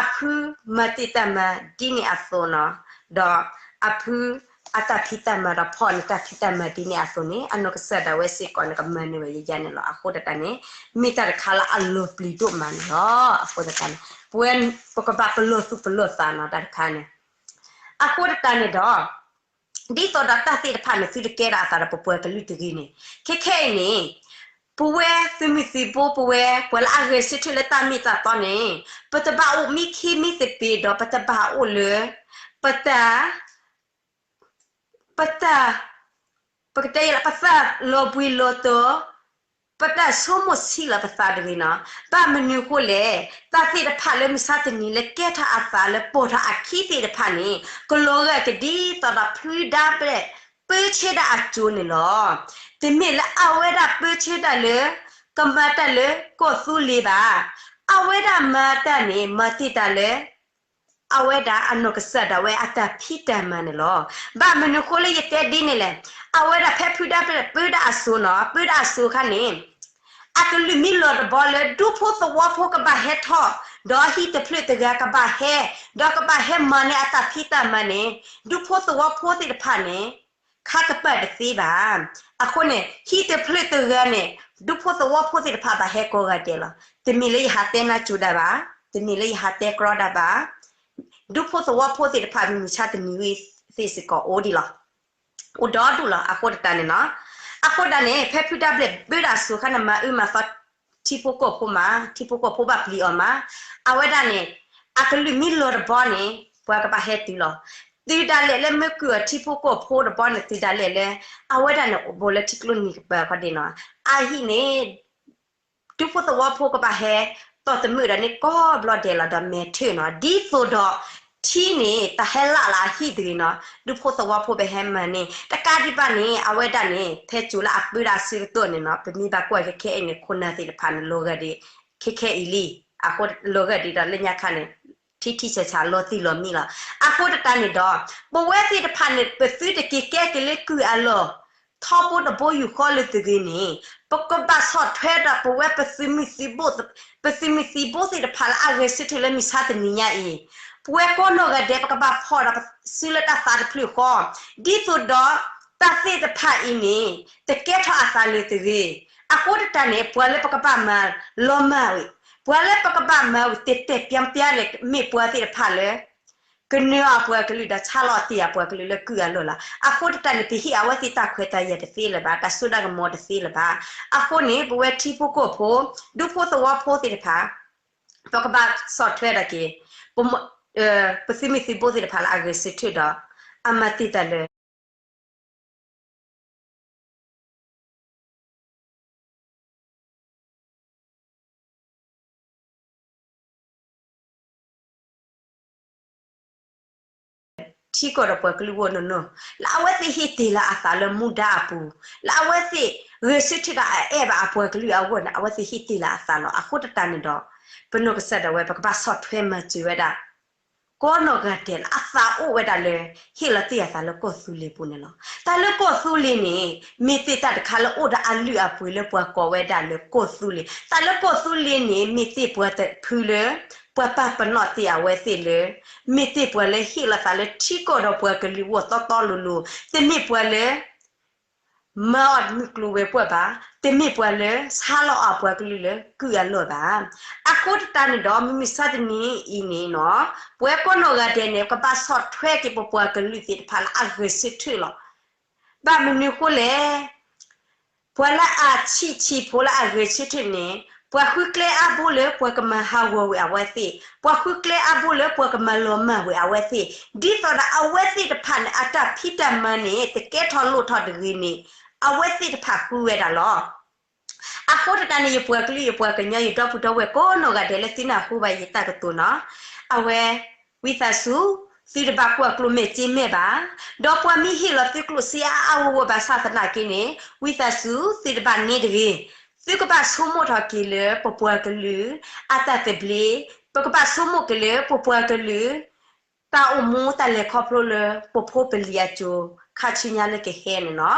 အဖုမၤတ့ၢ်တၢ်မၤဒ်န့ၣ်အသိးနီၤ, ဒီးအဖုအတၢ်ဖံးတၢ်မၤဒီးဖီၣ်န့ၢ်တၢ်ဖံးတၢ်မၤဒ်န့ၣ်အသိးန့ၣ် အနီၢ်ကစၢ်ဒၣ်ဝဲစ့ၢ်ကီးန့ၣ်ကမၤနၢၤဝဲယဲယဲန့ၣ်လီၤ. အဃိသတးန့ၣ် မ့ၢ်တၢ်တခါလၢအလီၤပျံၤဒိၣ်မးန့ၣ်လီၤ. အဃိသတးန့ၣ် ပဝဲပကဘၣ်ပလီၢ်သူၣ်ပလီၢ်သးနီၤ တၢ်တခါန့ၣ် အဃိသတးန့ၣ်ဒီး ဒ်သိးဒီးတၢ်သ့ၣ်တဖၣ်န့ၣ် သုတကဲထီၣ်အသးဒီးပပှၤကလုာ်တဂ့ၤန့ၣ် ခဲခဲအံၤန့ၣ် ပဝဲသုးမုၢ်သံၣ်ဘိ ပဝဲပှၤလၢအဂဲၤဆၢထၢၣ်လၢတၢ်မ့ၢ်တၢ်တီန့ၣ် ပတဘၣ်အိၣ်မံခ့မံသပ့ၤဒီး ပတဘၣ်အိၣ်လၢ ပတၢ် ပတၢ် ပကတဲယဲလၢပသးလီၤဘှံးလီၤတီၤ ပတၢ်ဆိကမိၣ်ဆံးလီၤပသးတဂ့ၤနီၤ. ဘၣ်မနုၤအဃိလဲၣ်, တၢ်သ့ၣ်တဖၣ်လၢမုၢ်ဆါတနံၤလၢကဲထီၣ်အသးလၢပိာ်ထီၣ်အခံသ့ၣ်တဖၣ်န့ၣ် ကလီၤဂာ်ကဒ်သိးဒီးဖုဒါဘျဲၣ် ပၢဆှၢဒၣ်အစိၤန့ၣ်လီၤ. တမ့ၢ်လၢအဝဲဒၣ်ပၢဆှၢတၢ်လၢ ကမၤတၢ်လၢကီၢ်သူလ့ၤဘၣ်. အဝဲဒၣ်မၤတၢ်န့ၣ် မၤတ့ၢ်တၢ်လၢ အဝဲဒၣ်အနီၢ်ကစၢ်ဒၣ်ဝဲအတၢ်ဖံးတၢ်မၤန့ၣ်လီၤ. ဘၣ်မနုၤအဃိလၢယတဲဒ်န့ၣ်လဲၣ်, အဝဲဒၣ်ဖဲဖုဒါဘျဲၣ်ပၢဒၣ်အစိၤနီၤ, ပၢဒၣ်အစိၤအခါန့ၣ် အကလုၢ်မံလီၤတဘီလၢ ဒူဖိသဝီဖိကဘၣ်ဟဲထီၣ်, ဒီးဟံၣ်တဖျၢၣ်တဂၤကဘၣ်ဟဲ, ဒီးကဘၣ်ဟဲမၤန့ၢ်အတၢ်ဖံးတၢ်မၤန့ၣ် ဒူဖိသဝီဖိသ့ၣ်တဖၣ်န့ၣ် ခါကပၤတသ့ဘၣ်. အဃိန့ၣ် ဟံၣ်တဖျၢၣ်တဂၤန့ၣ် ဒူဖိသဝီဖိသ့ၣ်တဖၣ်ဘၣ်ဟဲကိးဂၤဒဲးလီၤ. တမ့ၢ်လၢယဟးတဲနါစိၤဒၣ်ဘၣ်, တမ့ၢ်လၢယဟးတဲကြီဒၣ်ဘၣ်. ဒူဖိသဝီဖိသ့ၣ်တဖၣ် မုၢ်မဆါတနံၤဝံၤသ့ၣ်စ့ၢ်ကီးအိၣ်ဒံးလီၤ. အိၣ်ဒီဒူၣ်လီၤ. အဃိသတးန့ၣ်နီၤ, အဃိသတးန့ၣ် ဖဲဖုဒါဘျဲၣ်ပၢဒၣ်အစိၤအခါန့ၣ် မၤအုမၤသီထံဖိကီၢ်ဖိမး, ထံဖိကီၢ်ဖိဘၣ်ပျံၤအီၤမး, အဝဲဒၣ်န့ၣ် အကလုၢ်မံလီၤတဘီန့ၣ် ပှၤကဘၣ်ဟဲတုၤလီၤ. တုၤဒၣ်လဲာ်လၢမ့ၢ်ကုၢ်အီၤထံဖိကီၢ်ဖိတဘီန့ၣ် တုၤဒၣ်လဲာ်လၢ အဝဲဒၣ်န့ၣ် အိၣ်ဘူးလၢထံကျိနံၤကပၤခီဒ်နီၤ, အဟံၣ်န့ၣ် ဒူဖိသဝီဖိကဘၣ်ဟဲ တီၢ်တမုာ်ဒီးန့ၣ် ကိးဘျီဒဲးလီၤ ဒီးမဲာ်ထၢၣ်နီၤ, ဒ်သိးဒီး ထံန့ၣ် တၢ်ဟဲလၢ်လၢအဟံၣ်တဂ့ၤနီၤ, ဒူဖိသဝီဖိဘၣ်ဟဲမၤန့ၣ် တကးဒံးဘၣ်န့ၣ် အဝဲဒၣ်န့ၣ် ဖဲစိၤလၢအပၢဒၣ်အဆၢကတီၢ်န့ၣ်နီၤ, ပမ့ၢ်ဘၣ်ကွၢ်ခဲခဲအံၤန့ၣ် ခိၣ်နၢ်သ့ၣ်တဖၣ်န့ၣ် လီၤဂာ်ဒံး ခဲခဲအံၤလံ, အဃိလီၤဂာ်ဒံးဒီးလၢညါခါန့ၣ် ထံထံဆးဆးလီၤတံၢ်လီၤမံလီၤ. အဃိသတးန့ၣ်ဒီး ပဝဲသ့ၣ်တဖၣ်န့ၣ် ပသုတက့ၤကဲက့ၤလၢကုၢ်အလီၢ် ထီဘိတဘိယူၢ်ဃီလၢၤတဂ့ၤန့ၣ် ပကဘၣ်ဆီၣ်ထွဲဒီးပဝဲပသုးမုၢ်သံၣ်ဘိ ပသုးမုၢ်သံၣ်ဘိသ့ၣ်တဖၣ်လၢအဂဲၤဆၢထၢၣ်လၢမုၢ်ဆါတနံၤညါအံၤ, ပဝဲကိးနီၢ်ဂၤဒဲး ပကဘၣ်ဖီၣ်ဒီးပစုလၢတၢ်သးတဖျၢၣ်ဃီ, ဒ်သိးဒီး တၢ်သ့ၣ်တဖၣ်အံၤန့ၣ် တကဲထီၣ်အသးလၢၤတဂ့ၤ. အဃိသတးန့ၣ် ပှၤလၢပကဘၣ်မၤလီၤမၢ်ဝဲ, ပှၤလၢပကဘၣ်မၤဝဲတဲာ်တဲာ်ဖျါဖျါန့ၣ် မ့ၢ်ပှၤသ့ၣ်တဖၣ်လၢ ကနၢအပှၤကလုာ်ဒီးဆါလီၤအတ့ၢ်အပှၤကလုာ်လၢကုၢ်အလီၢ်လီၤ. အဃိသတးန့ၣ် ပဟ့ၣ်အဝဲသ့ၣ်တၢ်ခွဲးတၢ်ယာ်တသ့လၢၤဘၣ်, တၢ်စိတၢ်ကမီၤတသ့လၢၤဘၣ်. အဃိန့ၣ် ပဝဲထံဖိကီၢ်ဖိ ဒူဖိသဝီဖိသ့ၣ်တဖၣ် ပကဘၣ်ဆီၣ်ထွဲဒၣ်က့ၤ ပသုးမုၢ်သံၣ်ဘိသ့ၣ်တဖၣ်လၢအဂဲၤဆၢထၢၣ်ဒီး အမၤတ့ၢ်တၢ်လၢ ထံကီၢ်ဒီးပှၤကလုာ်အဂီၢ်နီၢ်နီၢ်, လၢအဝဲသ့ၣ်ဟ့ၣ်တ့ၢ်လီၤအသးလၢမူဒါအပူၤ, လၢအဝဲသ့ၣ်ဂဲၤဆၢထၢၣ်ဒီးအအဲၣ်ဘၣ်အပှၤကလုာ်အဂီၢ်န့ၣ် အဝဲသ့ၣ်ဟ့ၣ်တ့ၢ်လီၤအသးလီၤ. အဃိသတးန့ၣ်ဒီး ပနီၢ်ကစၢ်ဒၣ်ဝဲ ပကဘၣ်ဆီၣ်ထွဲမၤစၢၤဝဲဒၣ် ကိးနီၢ်ဂၤဒဲးလၢအသးအိၣ်ဝဲဒၣ်လၢ ဟ့ၣ်လီၤတ့ၢ်အသးလၢကီၢ်သူလ့ၤပူၤန့ၣ်လီၤ. တၢ်လၢကီၢ်သူလ့ၤန့ၣ် မ့ၢ်သ့ၣ်တၢ်တခါလၢအိၣ်ဒီးအလုၢ်အပှ့ၤလၢပှၤကိးဝဲဒၣ်လၢကီၢ်သူလ့ၤ, တၢ်လၢကီၢ်သူလ့ၤန့ၣ် မ့ၢ်သ့ၣ်ပှၤတဖုလၢ ပှၤပာ်ပနီၣ်တ့ၢ်အဝဲသ့ၣ်လၢ မ့ၢ်သ့ၣ်ပှၤလၢဟ့ၣ်လီၤသးလၢထံကီၢ်ဒီးပှၤကလုာ်အဂီၢ်တီတီလိၤလိၤ, တမ့ၢ်ပှၤလၢ မၤအီၣ်မုၢ်ကျိၤဝဲၤကွာ်ဘၣ်, တမ့ၢ်ပှၤလၢဆါလီၤအပှၤကလုာ်လၢကုၢ်အလီၢ်ဘၣ်. အဃိသတးန့ၣ်ဒီး မုၢ်မဆါတနံၤအံၤန့ၣ်နီၤ, ပဝဲကိးနီၢ်ဂၤဒဲးန့ၣ် ကဘၣ်ဆီၣ်ထွဲက့ၤပပှၤကလုာ်သ့ၣ်တဖၣ်လၢအဂဲၤဆၢထၢၣ်လီၤ. ဘၣ်မနုၤအဃိလဲၣ်, ပှၤလၢအဆံးဆံးဖိလၢအဂဲၤဆၢထၢၣ်န့ၣ် ပှၤဃုကျဲအါဘိလၢပှၤကမၤဟးဂီၤဝဲအဝဲသ့ၣ်, ပှၤဃုကျဲအါဘိလၢပှၤကမၤလီၤမၢ်ဝဲအဝဲသ့ၣ်, ဒ်သိးဒီးအဝဲသ့ၣ်တဖၣ်န့ၣ် အတၢ်ဖံးတၢ်မၤန့ၣ် တကဲထီၣ်လိၣ်ထီၣ်တဂ့ၤန့ၣ် အဝဲသ့ၣ်တဖၣ်ဃုဝဲဒၣ်လီၤ. အဃိသတးန့ၣ် ယပှၤကလုာ်ယပှၤကညီ ယဒီပုၢ်ဒီဝဲၢ်ကိးနီၢ်ဂၤဒဲးလၢသုနၢ်ဟူဘၣ်ယတၢ်ကတိၤနီၤ, အဝဲ ဝံသးစူၤ သုတဘၣ်ကွၢ်ကျိၤမဲာ်စ့မဲာ်ဘၣ်, ဒီးပှၤမ့ၢ်ဟ့ၣ်လီၤသုကျိၣ်စ့အါအါဂီၢ်ဂီၢ်ဘၣ်ဆၣ်သနာ်က့န့ၣ် ဝံသးစူၤ သုတဘၣ်န့ၢ်တဂ့ၤ, သုကဘၣ်ဆိကမိၣ်ထီၣ်က့ၤလၢပပှၤကလုာ် အတၢ်သဘျ့, ပကဘၣ်ဆိကမိၣ်က့ၤလၢပပှၤကလုာ် တၢ်အိၣ်မူတၢ်လဲၤခီဖျိလၢပဖိပလံၤအစိၤ ခါဆူညါလၢကဟဲန့ၣ်နီၤ.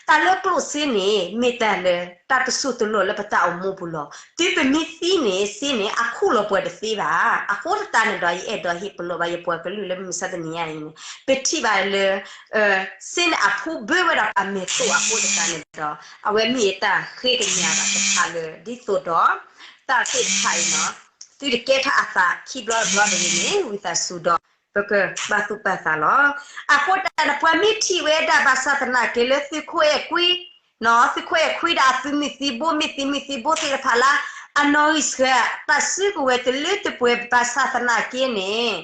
တၢ်လၢကျိၣ်စ့န့ၣ် မ့ၢ်တၢ်လၢတၢ်တစိၢ်တလီၢ်လၢပတၢ်အိၣ်မူပူၤလီၤ. တုၤပမ့ၢ်သံန့ၣ် စ့န့ၣ် အခူၣ်လီၤပှၤတသ့ဘၣ်. အဃိသတးန့ၣ်ဒီး ယအဲၣ်ဒိးဟ့ၣ်ပလီၢ်ဘၣ်ယပှၤကလုာ်လၢမုၢ်မဆါတနံၤညါအံၤန့ၣ် ပထံၣ်ဘၣ်လၢ စ့န့ၣ်အဖူဘၢဝဲဒၣ်အမဲာ်တိၢ်အဃိသတးန့ၣ်ဒီး အဝဲမ့ၢ်တၢ်ဃ့ကညးဘၣ်တဖၣ်လၢ ဒ်သိးဒီး တၢ်သ့ၣ်တဖၣ်အံၤနီၤ သုတကဲထီၣ်အသးခံဘျီတဘျီတဂ့ၤန့ၣ် ဝံသးစူၤဒီး ပကဘၣ်သူၣ်ပာ်သးလီၤ. အဃိတၢ်န့ၣ် ပှၤမ့ၢ်ထံၣ်ဝဲဒၣ်ဘၣ်ဆၣ်သနာ်က့လၢသုးခိၣ်အဲၣ်ခွံ သုးခိၣ်အဲၣ်ခွံဒီးအသုးမုၢ်သံဘိ မ့ၢ်သံမုၢ်သံဘိသ့ၣ်တဖၣ်လၢ အနီၣ်ဂံၢ်ဆှၢ တၢ်စုကဝဲၤတလၢတပှဲၤဘၣ်ဆၣ်သနာ်က့န့ၣ်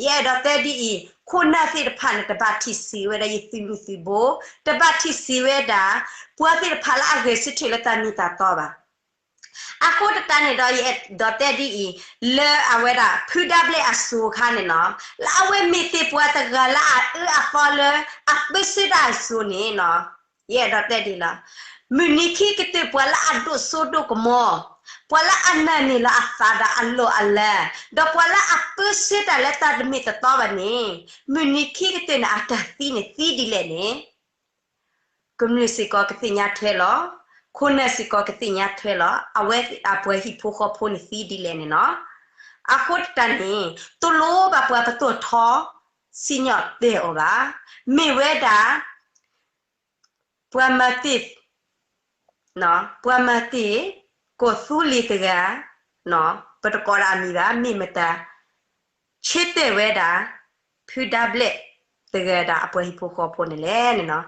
ယအဲၣ်ဒိးတဲဒ်အံၤ ခိၣ်နၢ်သ့ၣ်တဖၣ်န့ၣ် တဘၣ်ထံၣ်ဆံးဝဲဒၣ်ယသုးမုၢ်သံဘိ, တဘၣ်ထံၣ်ဆံးဝဲဒၣ် ပှၤသ့ၣ်တဖၣ်လၢအဂဲၤဆၢထၢၣ်လၢတၢ်မ့ၢ်တၢ်တီဘၣ်. အဃိတၢ်န့ၣ်ဒီး ယအဲၣ်ဒိးတဲဒ်အံၤ လၢအဝဲဒၣ် ဖုဒါဘျဲၣ်အစိၤအခါန့ၣ်နီၤ လၢအဝဲမ့ၢ်သ့ၣ်ပှၤတဂၤလၢအအၢအသီလၢ အပၢဆှၢတၢ်အစိၤန့ၣ်နီၤ ယအဲၣ်ဒိးတဲဒ်အံၤလီၤ. မုၢ်နံၤခံကတၢၢ် ပှၤလၢအဒိၣ်စိဒိၣ်ကမီၤ, ပှၤလၢအနာ်န့ၢ်လီၤအသးဒီးအလီၢ်အလၤ, ဒီးပှၤလၢအပၢဆှၢတၢ်လၢတၢ်တမ့ၢ်တတီဘၣ်န့ၣ် မုၢ်နံၤခံကတၢၢ်န့ၣ် အတၢ်သံန့ၣ်သံဒ်လဲၣ်န့ၣ် ကမျၢၢ်စ့ၢ်ကီးကသ့ၣ်ညါထွဲလီၤ. ခိၣ်နၢ်စ့ၢ်ကီးကသ့ၣ်ညါထွဲလီၤ. အဝဲအပှၤဟံၣ်ဖိဃီဖိန့ၣ်သံဒ်လဲၣ်န့ၣ်နီၤ. အဃိတၢ်န့ၣ် တလိၣ်ဘၣ်ပှၤပတီၢ်ထီ စံၣ်ညီၣ်တဲာ်အီၤဘၣ်. မ့ၢ်ဝဲဒၣ် ပှၤမၤတ့ၢ် ပှၤမၤတ့ၢ် ကီၢ်သူလ့ၤတဂၤ ပတကိးဒၣ်အမံၤဘၣ် မ့ၢ်မတၤ ဆၢတဲာ်ဝဲဒၣ် ဖုဒါဘျဲၣ်တဂၤဒီးအပှၤဟံၣ်ဖိဃီဖိန့ၣ်လဲၣ်န့ၣ်နီၤ.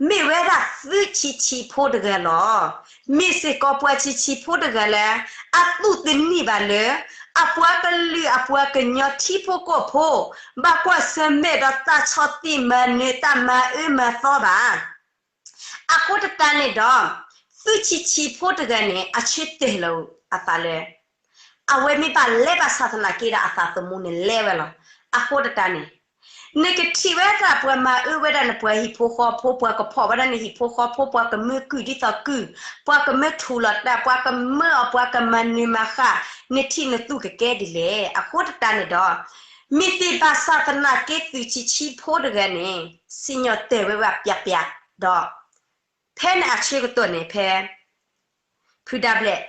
မ့ၢ်ဝဲဒၣ်သုးဆံးဆံးဖိတဂၤလီၤ. မ့ၢ်စ့ၢ်ကီးပှၤဆံးဆံးဖိတဂၤလၢ အသူၣ်တနံၣ်ဘၣ်လၢ အပှၤကလုာ်အပှၤကညီထံဖိကီၢ်ဖိ ဘၣ်ကွၢ်ဆၢၣ်မဲာ်ဒီးတၢ်ဆီၣ်တံၢ်မၤနၢၤတၢ်မၤအၢမၤသီဘၣ်. အဃိတၢ်န့ၣ်ဒီး သုးဆံးဆံးဖိတဂၤန့ၣ် အဆၢတဲာ်လီၤအသးလၢ အဝဲမ့ၢ်ဘၣ်လဲၤဘၣ်ဆၣ်သနာ်က့ဒီးအသးသမူန့ၣ်လဲၤဝဲလီၤ. အဃိတၢ်န့ၣ် နကထံၣ်ဝဲဒၣ်ပှၤမၤအၢဝဲဒၣ်နပှၤဟံၣ်ဖိဃီဖိ ပှၤကဖီၣ်ဝဲဒၣ်နဟံၣ်ဖိဃီဖိ ပှၤကမၢကုၢ်ဒ်သိးကုၢ်, ပှၤကမၢထူၣ်လီၤတၢ် ပှၤကမၢအီၤ ပှၤကမၤနၢၤမၤဃၣ် နထံၣ်နသူၣ်ကကဲဒ်လဲၣ်. အဃိတၢ်န့ၣ်ဒီး မ့ၢ်သ့ၣ်ဘၣ်ဆၣ်သနာ်က့သုးဆံးဆံးဖိတဂၤန့ၣ် စံၣ်ညီၣ်တဲာ်ဝဲဝဲပျးပျးဒီး ဖဲန့ၣ်အဆၢကတီၢ်န့ၣ် ဖဲ ဖုဒါဘျဲၣ်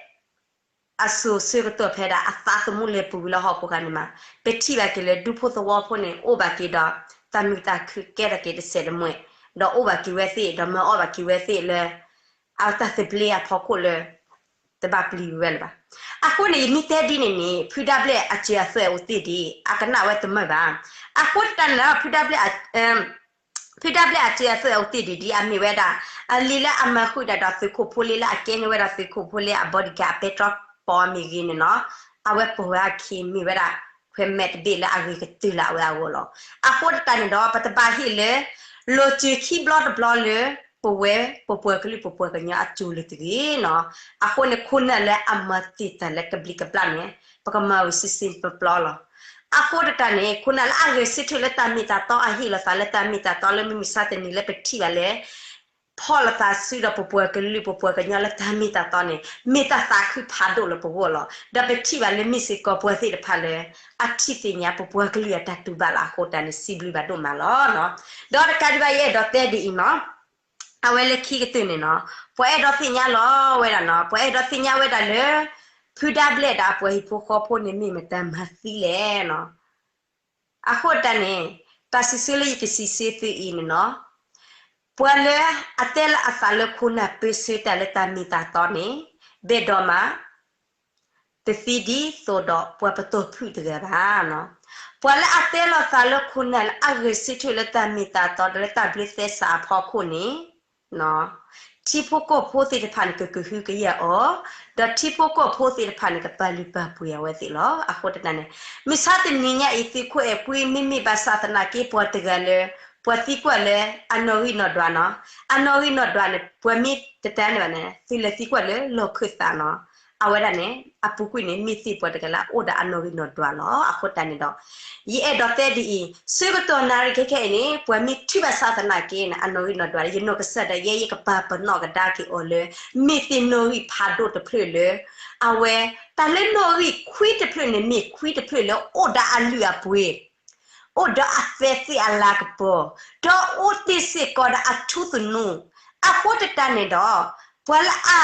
အစိၤဆၢကတီၢ်ဖဲဒၣ်အသးသမူလဲၤပူၤကွံာ်လၢဟီၣ်ခိၣ်ဃါန့ၣ်မး ပထံၣ်ဘၣ်က့ၤလၢဒူဖိသဝီဖိန့ၣ် အိၣ်ဘၣ်က့ၤဒီး တၢ်မုာ်တၢ်ခုၣ်ကဲထီၣ်က့ၤတစဲးတမှဲာ်, ဒီးအိၣ်ဘၣ်က့ၤဝဲသ့ၣ် ဒီးမၤအီၣ်ဘၣ်က့ၤဝဲသ့ၣ်လၢ အတၢ်သဘျ့အဖီခိၣ်လၢ တဘၣ်ပျံၤဝဲလၢၤဘၣ်. အဃိန့ၣ် ယမ့ၢ်တဲဒ်န့ၣ်န့ၣ် ဖုဒါဘျဲၣ်အစၢၤအသွဲၣ်အိၣ်သ့ၣ်ဒံး အကနၣ်ဝဲတမုာ်ဘၣ်. အဃိတၢ်န့ၣ်ဒီး ဖုဒါဘျဲၣ် ဖုဒါဘျဲၣ်အစၢၤအသွဲၣ်အိၣ်သ့ၣ်ဒံးဒ်အမ့ၢ်ဝဲဒၣ် အလံာ်လၢအမၤဃုာ်တၢ်ဒီးသုးခိၣ်ဖိလ့လၢအကဲန့ၢ်ဝဲဒၣ်သုးခိၣ်ဖိလ့အ bodyguard အပဲတြီပီမ့ၢ်ဂ့ၤန့ၣ်နီၤ, အဝဲပိာ်ဝဲအခံမ့ၢ်ဝဲဒၣ် ခွဲးမဲာ်တဘ့ၣ်လၢအဂ့ၤကတၢၢ်လၢအဝဲအဂီၢ်လီၤ. အဃိတၢ်န့ၣ်ဒီး ပတဘၣ်ဟ့ၣ်လၢ လီၤစၢၤခံဘျီတဘျီလၢ ပဝဲပပှၤကလုာ်ပပှၤကညီအစိၤလၢၤတဂ့ၤနီၤ. အဃိန့ၣ် ခိၣ်နၢ်လၢအမၤတ့ၢ်တၢ်လၢကဘျံးကဘျၣ်န့ၣ် ပကမၤဝဲစံစ့ပျီပျီလီၤ. အဃိတၢ်န့ၣ် ခိၣ်နၢ်လၢအဂဲၤဆၢထၢၣ်လၢတၢ်မ့ၢ်တၢ်တီ အဟ့ၣ်လီၤသးလၢတၢ်မ့ၢ်တၢ်တီလၢမုၢ်မဆါတနံၤလၢပထံၣ်ဘၣ်လၢ ဖီၣ်လိာ်သးဆူဒီးပပှၤကလုာ်ပပှၤကညီလၢတၢ်မ့ၢ်တၢ်တီန့ၣ် မ့ၢ်တၢ်သးခုဖးဒိၣ်လၢပဂီၢ်လီၤ. ဒီးပထံၣ်ဘၣ်လၢမ့ၢ်စ့ၢ်ကီးပှၤသ့ၣ်တဖၣ်လၢ အထံၣ်သ့ၣ်ညါပပှၤကလုာ်အတၢ်တူၢ်ဘၣ်လၢအဃိတၢ်န့ၣ် စံးဘျုးဘၣ်ဒိၣ်မးလီၤ. ဒီးတကးဒံးဘၣ်ယအဲၣ်ဒိးတဲဒ်အံၤနီၤ, အဝဲလၢခံကတၢၢ်န့ၣ်နီၤ, ပှၤအဲၣ်ဒိးသ့ၣ်ညါလီၤဝဲဒၣ်နီၤ, ပှၤအဲၣ်ဒိးသ့ၣ်ညါဝဲဒၣ်လၢ ဖုဒါဘျဲၣ်ဒီးအပှၤဟံၣ်ဖိဃီဖိန့ၣ် မ့ၢ်မတၤမၤသံလဲၣ်နီၤ. အဃိတၢ်န့ၣ် တၢ်စံးဆၢလၢယကစံးဆၢသုအံၤန့ၣ်နီၤ, ပှၤလၢအတဲလီၤအသးလၢခိၣ်နၢ်ပၢဆှၢတၢ်လၢတၢ်မ့ၢ်တၢ်တီန့ၣ် ဘဲၣ်ဒိးမး တသံဒ်သိးဒီးပှၤပတီၢ်ဖုၣ်တဂၤဘၣ်. ပှၤလၢအတဲလီၤသးလၢခိၣ်နၢ်လၢအဂဲၤဆၢထၢၣ်လၢတၢ်မ့ၢ်တၢ်တီဒီးလၢတၢ်ဘျၢသဲစးအဖီခိၣ်န့ၣ် ထံဖိကီၢ်ဖိသ့ၣ်တဖၣ်န့ၣ် ကကဟုကယာ်အီၤ, ဒီးထံဖိကီၢ်ဖိသ့ၣ်တဖၣ်န့ၣ် ကပာ်လုၢ်ပာ်ပှ့ၤအဝဲသ့ၣ်လီၤ. အဃိတၢ်န့ၣ် မုၢ်ဆါတနံၤညါအံၤ သုးခိၣ်အဲၣ်ကွံ မ့မ့ၢ်ဘၣ်ဆၣ်သနာ်က့ ပှၤတဂၤလၢ ပှၤသံကွၢ်လၢအနီၣ်ဂံၢ်နီၣ်ဒွးနီၤ, အနီၣ်ဂံၢ်နီၣ်ဒွးန့ၣ် ပှၤမ့ၢ်တတဲန့ၣ်ဘၣ်န့ၣ် သုလဲၤသံကွၢ်လၢလီၢ်ခၢၣ်သးနီၤ, အဝဲဒၣ်န့ၣ် အပူၤကွံာ်န့ၣ် မ့ၢ်သ့ၣ်ပှၤတဂၤလၢအအိၣ်ဒီးအနီၣ်ဂံၢ်နီၣ်ဒွးလီၤ. အဃိတၢ်န့ၣ်ဒီး ယအဲၣ်ဒိးတဲဒ်အံၤ, ဆၢကတီၢ်နၣ်ရံၣ်ခဲခဲအံၤန့ၣ် ပှၤမ့ၢ်ထုးဘၣ်ဆၣ်သနာ်က့န့ၣ် အနီၣ်ဂံၢ်နီၣ်ဒွးလၢ ယနီၢ်ကစၢ်ဒၣ်ယဲ ယကပာ်ပနီၣ်ကဒါက့ၤအီၤလၢ မ့ၢ်သ့ၣ်နီၣ်ဂံၢ်ဖးဒိၣ်တဖျၢၣ်လၢ အဝဲ တၢ်လၢနီၣ်ဂံၢ်ခွံတဖျၢၣ်န့ၣ် မ့ၢ်ခွံတဖျၢၣ်လၢအိၣ်ဒီးအလုၢ်အပှ့ၤ အိၣ်ဒီးအသဲသ့ၣ်အလၤကပီၤ, ဒီးအိၣ်တ့ၢ်စ့ၢ်ကီးဒီးအထူသနူ, အဃိသတးန့ၣ်ဒီး ပှၤလၢအ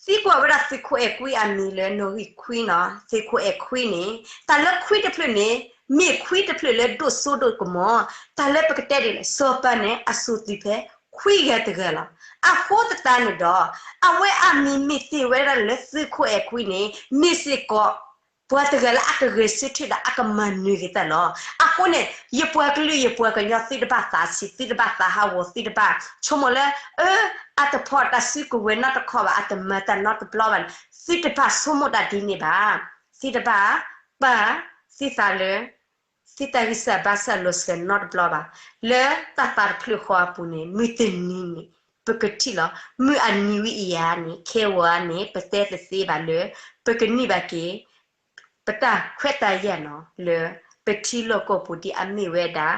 သံကွၢ်ဝဲဒၣ်သုးခိၣ်အဲၣ်ခွံအမံၤလၢနီၣ်ဂံၢ်ခွံနီၤ, သုးခိၣ်အဲၣ်ခွံန့ၣ် တၢ်လၢခွံတဖျၢၣ်န့ၣ် မ့ၢ်ခွံတဖျၢၣ်လၢဒိၣ်စိဒိၣ်ကမီၤ, တၢ်လၢပကတဲဒ်လဲၣ် စီၤပၤန့ၣ် အစိာ်သုးဖဲခွံဂၤတဂၤလီၤ. အဃိသတးန့ၣ်ဒီး အဝဲအမံၤမ့ၢ်တ့ၢ်ဝဲဒၣ်လၢသုးခိၣ်အဲၣ်ခွံန့ၣ် မ့ၢ်စ့ၢ်ကီး ပှၤတဂၤလၢအကဂဲၤဆၢထၢၣ်ဒီးအကမၤနၢၤက့ၤတၢ်လီၤ. အဃိန့ၣ် ယပှၤကလုာ်ယပှၤကညီသုတဘၣ်သးဆံး သုတဘၣ်သးဟးဂီၤ သုတဘၣ်ဆိကမိၣ်လၢ အၢ အတဖီၣ်တၢ်စုကဝဲၤနီတခီဘၣ် အတမၤတၢ်နီတဘျီဘၣ်န့ၣ် သုတဘၣ်ဆိကမိၣ်တၢ်ဒ်န့ၣ်ဘၣ်. သုတဘၣ်ပာ်သုသးလၢ သုတၢ်ဂံၢ်စၢ်ဘါစၢ်လီၤစၢၤနီတဘျီဘၣ်. လၢတၢ်သးတဖျၢၣ်ဃီအပူၤန့ၣ် မုၢ်တနံၤန့ၣ် ပကထံၣ်လီၤ. မုၢ်အနံၤဝံၤအံၤဧါန့ၣ် ခဲဝဲန့ၣ် ပတဲတသ့ဘၣ်လၢ ပကန့ၢ်ဘၣ်က့ၤ ပတၢ်ခွဲးတၢ်ယာ်နီၤ လၢပထံလီၢ်ကီၢ်ပူၤဒ်အမ့ၢ်ဝဲဒၣ်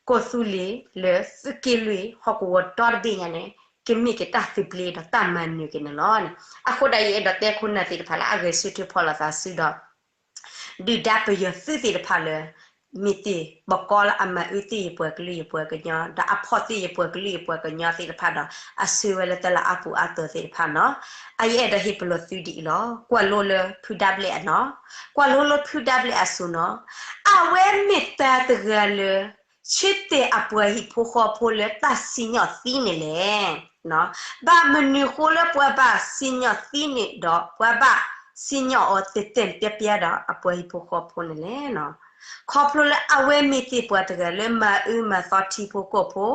ကီၢ်သူလ့ၤလၢသုးက့လွံၢ်ဟီၣ်ကဝီၤဒီတဘ့ၣ်ညါန့ၣ် ကမ့ၢ်က့ၤတၢ်သဘျ့ဒီးတၢ်မၤနၢၤက့ၤန့ၣ်လီၤန့ၣ်. အဃိဒၣ် ယအဲၣ်ဒိးတဲခိၣ်နၢ်သ့ၣ်တဖၣ်လၢအဂဲၤဆၢထၢၣ်ဖီၣ်လိာ်သးစုဒီး ဒုၣ်ဒါပယီၤသုးသ့ၣ်တဖၣ်လၢ မ့ၢ်တ့ၢ်ဘၣ်ကီလၢအမၤအၢတ့ၢ်ယပှၤကလုာ်ယပှၤကညီ ဒီးအဖီၣ်တ့ၢ်ယပှၤကလုာ်ယပှၤကညီသ့ၣ်တဖၣ်ဒီး အဆှၢဝဲလၢတၢ်လၢအါပူၤအါတီၤသ့ၣ်တဖၣ်နီၤ. အယအဲၣ်ဒိးဟ့ၣ်ပလီၢ်သုဒ်အံၤလီၤ. ကွၢ်လိလၢဖုဒါဘျဲၣ်အနီၤ, ကွၢ်လိလၢဖုဒါဘျဲၣ်အစိၤနီၤ. အဝဲမ့ၢ်တၢ်တဂၤလၢ ဆၢတဲာ်အပှၤဟံၣ်ဖိဃီဖိလၢတၢ်စံၣ်ညီၣ်သံန့ၣ်လဲၣ်. ဘၣ်မနုၤဃိလၢပှၤဘၣ်စံၣ်ညီၣ်သံန့ၣ်ဒီး ပှၤဘၣ်စံၣ်ညီၣ်အီၤတဲာ်တဲာ်ပျါပျါဒီးအပှၤဟံၣ်ဖိဃီဖိန့ၣ်လဲၣ်. ခီဖျိလၢအဝဲမ့ၢ်တ့ၢ်ပှၤတဂၤလၢမၤအၢမၤသီထံဖိကီၢ်ဖိ,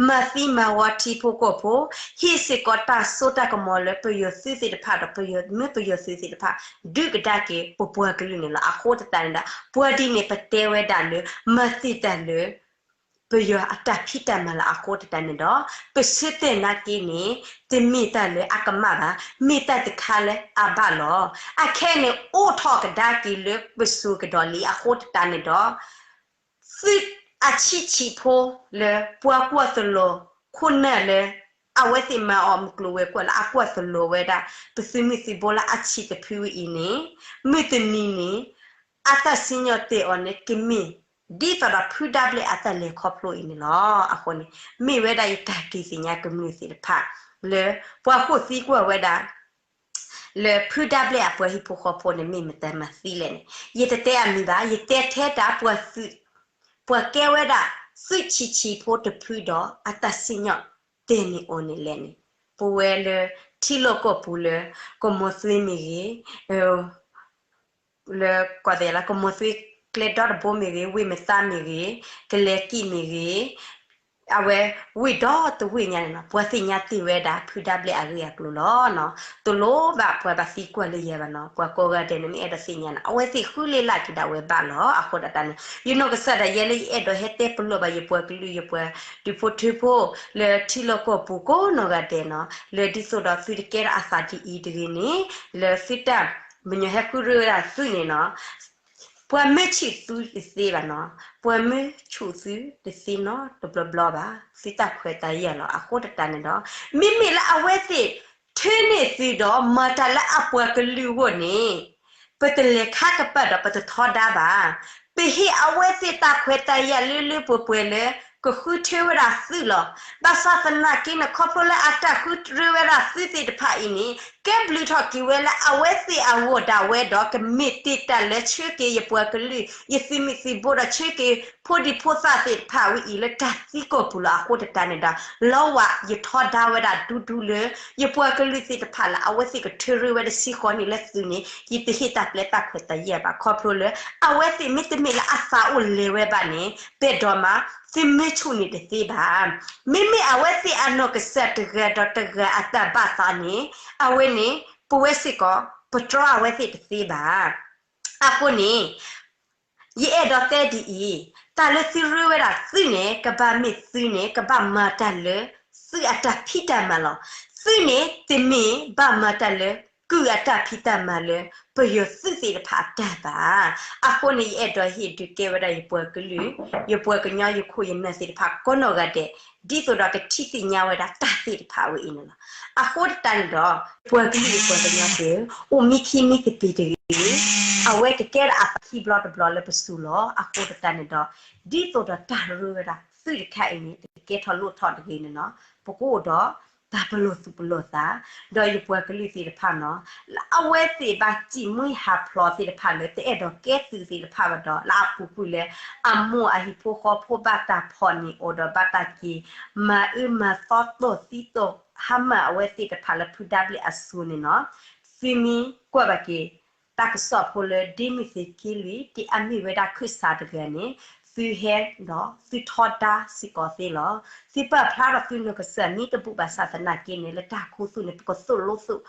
မၤသံမၤဝီထံဖိကီၢ်ဖိ, ဟ့ၣ်စ့ၢ်ကီးတၢ်စိတၢ်ကမီၤလၢပယီၤသုးသ့ၣ်တဖၣ်ဒီး ပယီၤမ့ၢ်ပယီၤသုးသ့ၣ်တဖၣ် ဒုးကဒါက့ၤပပှၤကလုာ်န့ၣ်လီၤ. အဃိသတးန့ၣ်ဒီး ပှၤဒ်န့ၣ်ပတဲဝဲဒၣ်လၢ မၤတ့ၢ်တၢ်လၢ ပယီၤအတၢ်ဖံးတၢ်မၤလီၤ. အဃိသတးန့ၣ်ဒီး ပဆၢတဲာ်နာ်က့န့ၣ် တမ့ၢ်တၢ်လၢအကမၣ်ဘၣ်, မ့ၢ်တၢ်တခါလၢအဘၣ်လီၤ. အခဲအံၤန့ၣ် အိၣ်ထီၣ်ကဒါက့ၤလၢပစိၤကဒီးလံ. အဃိသတးန့ၣ်ဒီး သုးအဆံးဆံးဖိလၢ ပှၤကွၢ်သလိၤခိၣ်နၢ်လၢ အဝဲသ့ၣ်မၤအီၤမုၢ်ကျိၤဝဲၤကွာ်လၢအကွၢ်သလိၤဝဲဒၣ် ပသုးမုၢ်သံၣ်ဘိလၢအဆံးတဖုဝဲအံၤန့ၣ် မုၢ်တနံၤန့ၣ် အတၢ်စံၣ်ညီၣ်တဲာ်အီၤန့ၣ် ကမ့ၢ် ဒ်သိးဒီးဖုဒါဘျဲၣ်အတၢ်လဲၤခီဖျိအံၤန့ၣ်လီၤ. အဃိန့ၣ် မ့ၢ်ဝဲဒၣ်ယတၢ်က့ၤသ့ၣ်ညါကမျၢၢ်သ့ၣ်တဖၣ် လၢပှၤဃိၣ်သံကွၢ်ဝဲဒၣ် လၢဖုဒါဘျဲၣ်အပှၤဟံၣ်ဖိဃီဖိန့ၣ် မ့ၢ်မတၤမၤသံလဲၣ်န့ၣ် ယတတဲအမံၤဘၣ်, ယတဲထဲဒၣ်ပှၤသုး ပှၤကဲဝဲဒၣ် သုးဆံးဆံးဖိတဖုဒီး အတၢ်စံၣ်ညီၣ်တဲာ်န့ၢ်အီၤန့ၣ်လဲၣ်န့ၣ် ပဝဲလၢထံလီၢ်ကီၢ်ပူၤလၢ ကမီၤသွ့မ့ၢ်ဂ့ၤ လၢကီၢ်သဲးလၢကမီၤသွ့ကျဲဒီတဘိမ့ၢ်ဂ့ၤ ဝ့ၢ်မသါမ့ၢ်ဂ့ၤ ကလဲၤကံၣ်မ့ၢ်ဂ့ၤ အဝဲဝ့ၢ်ဒီတဝ့ၢ်ညါန့ၣ်လီၤ. ပှၤသ့ၣ်ညါတ့ၢ်ဝဲဒၣ် ဖုဒါဘျဲၣ်အဂ့ၢ်အကျိၤလီၤ. တလိၣ်ဘၣ်ပှၤဘၣ်သံကွၢ်လၢယဲဘၣ်နီၤ. ပှၤကိးဂၤဒဲးန့ၣ် မ့ၢ်အဲၣ်ဒိးသ့ၣ်ညါန့ၣ် အဝဲသ့ၣ်ဃုလ့လၢ်က့ၤဒၣ်ဝဲဘၣ်လီၤ. အဃိဒၣ်တၢ်န့ၣ် ယနီၢ်ကစၢ်ဒၣ်ယဲလၢယအဲၣ်ဒိးဟဲတဲပလီၢ်ဘၣ်ယပှၤကလုာ်ယပှၤဒူၣ်ဖိထၢဖိ လၢထံလီၢ်ကီၢ်ပူၤကိးနီၢ်ဂၤဒဲးနီၤ လၢဒ်သိးဒီးသုတကဲထီၣ်အသးဒ်အံၤတဂ့ၤန့ၣ် လၢသုတၢ်ပညိၣ်ဟဲဃုရ့ဝဲဒၣ်သုန့ၣ်နီၤ ပှၤမၢဆူၣ်သုတသ့ဘၣ်နီၤ, ပှၤမၢဆူၣ်သုတသ့နီတဘျီဘျီဘၣ်, သုတၢ်ခွဲးတၢ်ယာ်လီၤ. အဃိသတးန့ၣ်ဒီး မ့မ့ၢ်လၢအဝဲသ့ၣ် ထၢန့ၢ်သုဒီးမၤတၢ်လၢအပှၤကလုာ်အဂီၢ်န့ၣ် ပတလဲၤခါကပၤဒီးပတထီဒါဘၣ်. ပဟ့ၣ်အဝဲသ့ၣ်တၢ်ခွဲးတၢ်ယာ်လၢလၢပှဲၤပှဲၤလၢ ကဃုထၢဝဲဒၣ်သုလီၤ. ဘၣ်ဆၣ်သနာ်က့န့ၣ် ခီဖျိလၢအတၢ်ဃုထၢဝဲဒၣ်သုသ့ၣ်တဖၣ်အံၤန့ၣ် ကဲဘျုးထီၣ်က့ၤဝဲလၢအဝဲသ့ၣ်အဂီၢ်ဒၣ်ဝဲဒီး ကမ့ၢ်တ့ၢ်တၢ်လၢဆၢက့ၤယပှၤကလုာ် ယသုးမုၢ်သံၣ်ဘိဒီးဆၢက့ၤဖိဒံဖိသၣ်သ့ၣ်တဖၣ်ဝဲအံၤလၢတၢ်သံကီၢ်ပူၤလီၤ. အဃိသတးန့ၣ်ဒီး လီၤဝဲယထီဒါဝဲဒၣ်ဒူဒူလၢ ယပှၤကလုာ်သ့ၣ်တဖၣ်လၢ အဝဲသ့ၣ်ကထၢရ့ဝဲတဆံဃီန့ၣ်လၢသုန့ၣ် ယတဟ့ၣ်တၢ်ပျဲတၢ်ခွဲးတၢ်ယာ်ဘၣ်. ခီဖျိလၢ အဝဲသ့ၣ်မ့တမ့ၢ်လၢအသးအိၣ်လဲၤဝဲဘၣ်န့ၣ် ပဲၣ်ဒိးမး သုမၢဆူၣ်န့ၣ်တသ့ဘၣ်. မ့မ့ၢ်အဝဲသ့ၣ်အနီၢ်ကစၢ်တဂၤဒီးတဂၤအတၢ်ဘၣ်သးန့ၣ် အဝဲန့ၣ် ပဝဲစ့ၢ်ကီး ပတြီအဝဲသ့ၣ်တသ့ဘၣ်. အဃိန့ၣ် ယအဲၣ်ဒိးတဲဒ်အံၤ, တၢ်လၢသုရ့ဝဲဒၣ်သုန့ၣ် ကဘၣ်မ့ၢ်သုန့ၣ် ကဘၣ်မၤတၢ်လၢ သုအတၢ်ဖံးတၢ်မၤလီၤ. သုန့ၣ်တမ့ၢ်ဘၣ်မၤတၢ်လၢ ကုၢ်အတၢ်ဖံးတၢ်မၤလၢ ပယီၤသုးသ့ၣ်တဖၣ်အတၢ်ဘၣ်. အဃိန့ၣ် ယအဲၣ်ဒိးဟ့ၣ်ဒုးကဲဝဲဒၣ်ယပှၤကလုာ်, ယပှၤကညီ ယခိၣ်ယနၢ်သ့ၣ်တဖၣ်ကိးနီၢ်ဂၤဒဲး, ဒ်သိးဒီးကထံၣ်သ့ၣ်ညါဝဲဒၣ်တၢ်သ့ၣ်တဖၣ်ဝဲအံၤန့ၣ်လီၤ. အဃိသတးန့ၣ်ဒီး ပှၤကလုာ်ပှၤကညီသ့ၣ်ဧၢ, အိၣ်မံခံမံသပ့ၤတဂ့ၤ, အဝဲကကဲဒၣ်အသးခံဘျီတဘျီလၢပစိၤလီၤ. အဃိသတးန့ၣ်ဒီး ဒ်သိးဒီးတၢ်ရ့ဝဲဒၣ်သုးတခါအံၤန့ၣ် တကဲထီၣ်လိၣ်ထီၣ်တဂ့ၤန့ၣ်လီၤ. ပကအိၣ်ဒီး တၢ်ပလီၢ်သူၣ်ပလီၢ်သး, ဒီးယပှၤကလုာ်သ့ၣ်တဖၣ်န့ၣ် လၢအဝဲသ့ၣ်ဘၣ်စံၣ်မှံဟးဖျိးသ့ၣ်တဖၣ်လၢ တအဲၣ်ဒိးကဲသုးသ့ၣ်တဖၣ်ဘၣ်ဒီး လၢအပူၤကွံာ်လၢ အမိၢ်အဟံၣ်ဖိဃီဖိဘၣ်တၢ်ဖီၣ်န့ၢ်အီၤဒီးဘၣ်တၢ်က့ၤ မၤအၢမၤသီတီၢ်သံတီၢ်ဟါမၢ်အဝဲသ့ၣ်တဖၣ်လၢဖုဒါဘျ့အစိၤန့ၣ်လီၤ. သုမ့ၢ်ကွၢ်ဘၣ်က့ၤ တၢ်ကစီၣ်ဖိလၢ ဒ့မုၢ်သုးက့လွံၢ် ဒ်အမ့ၢ်ဝဲဒၣ်ခၢၣ်စးတဂၤန့ၣ် သုဟဲဒီးသုထီဒါစ့ၢ်ကီးသ့လီၤ. သုပာ်ဖျါဒီးသုနီၢ်ကစၢ်မ့ၢ်တဘူၣ်ဘၣ်ဆၣ်သနာ်က့န့ၣ် လၢတၢ်ခူသူၣ်န့ၣ် ပကသိၣ်လိသ့ၣ်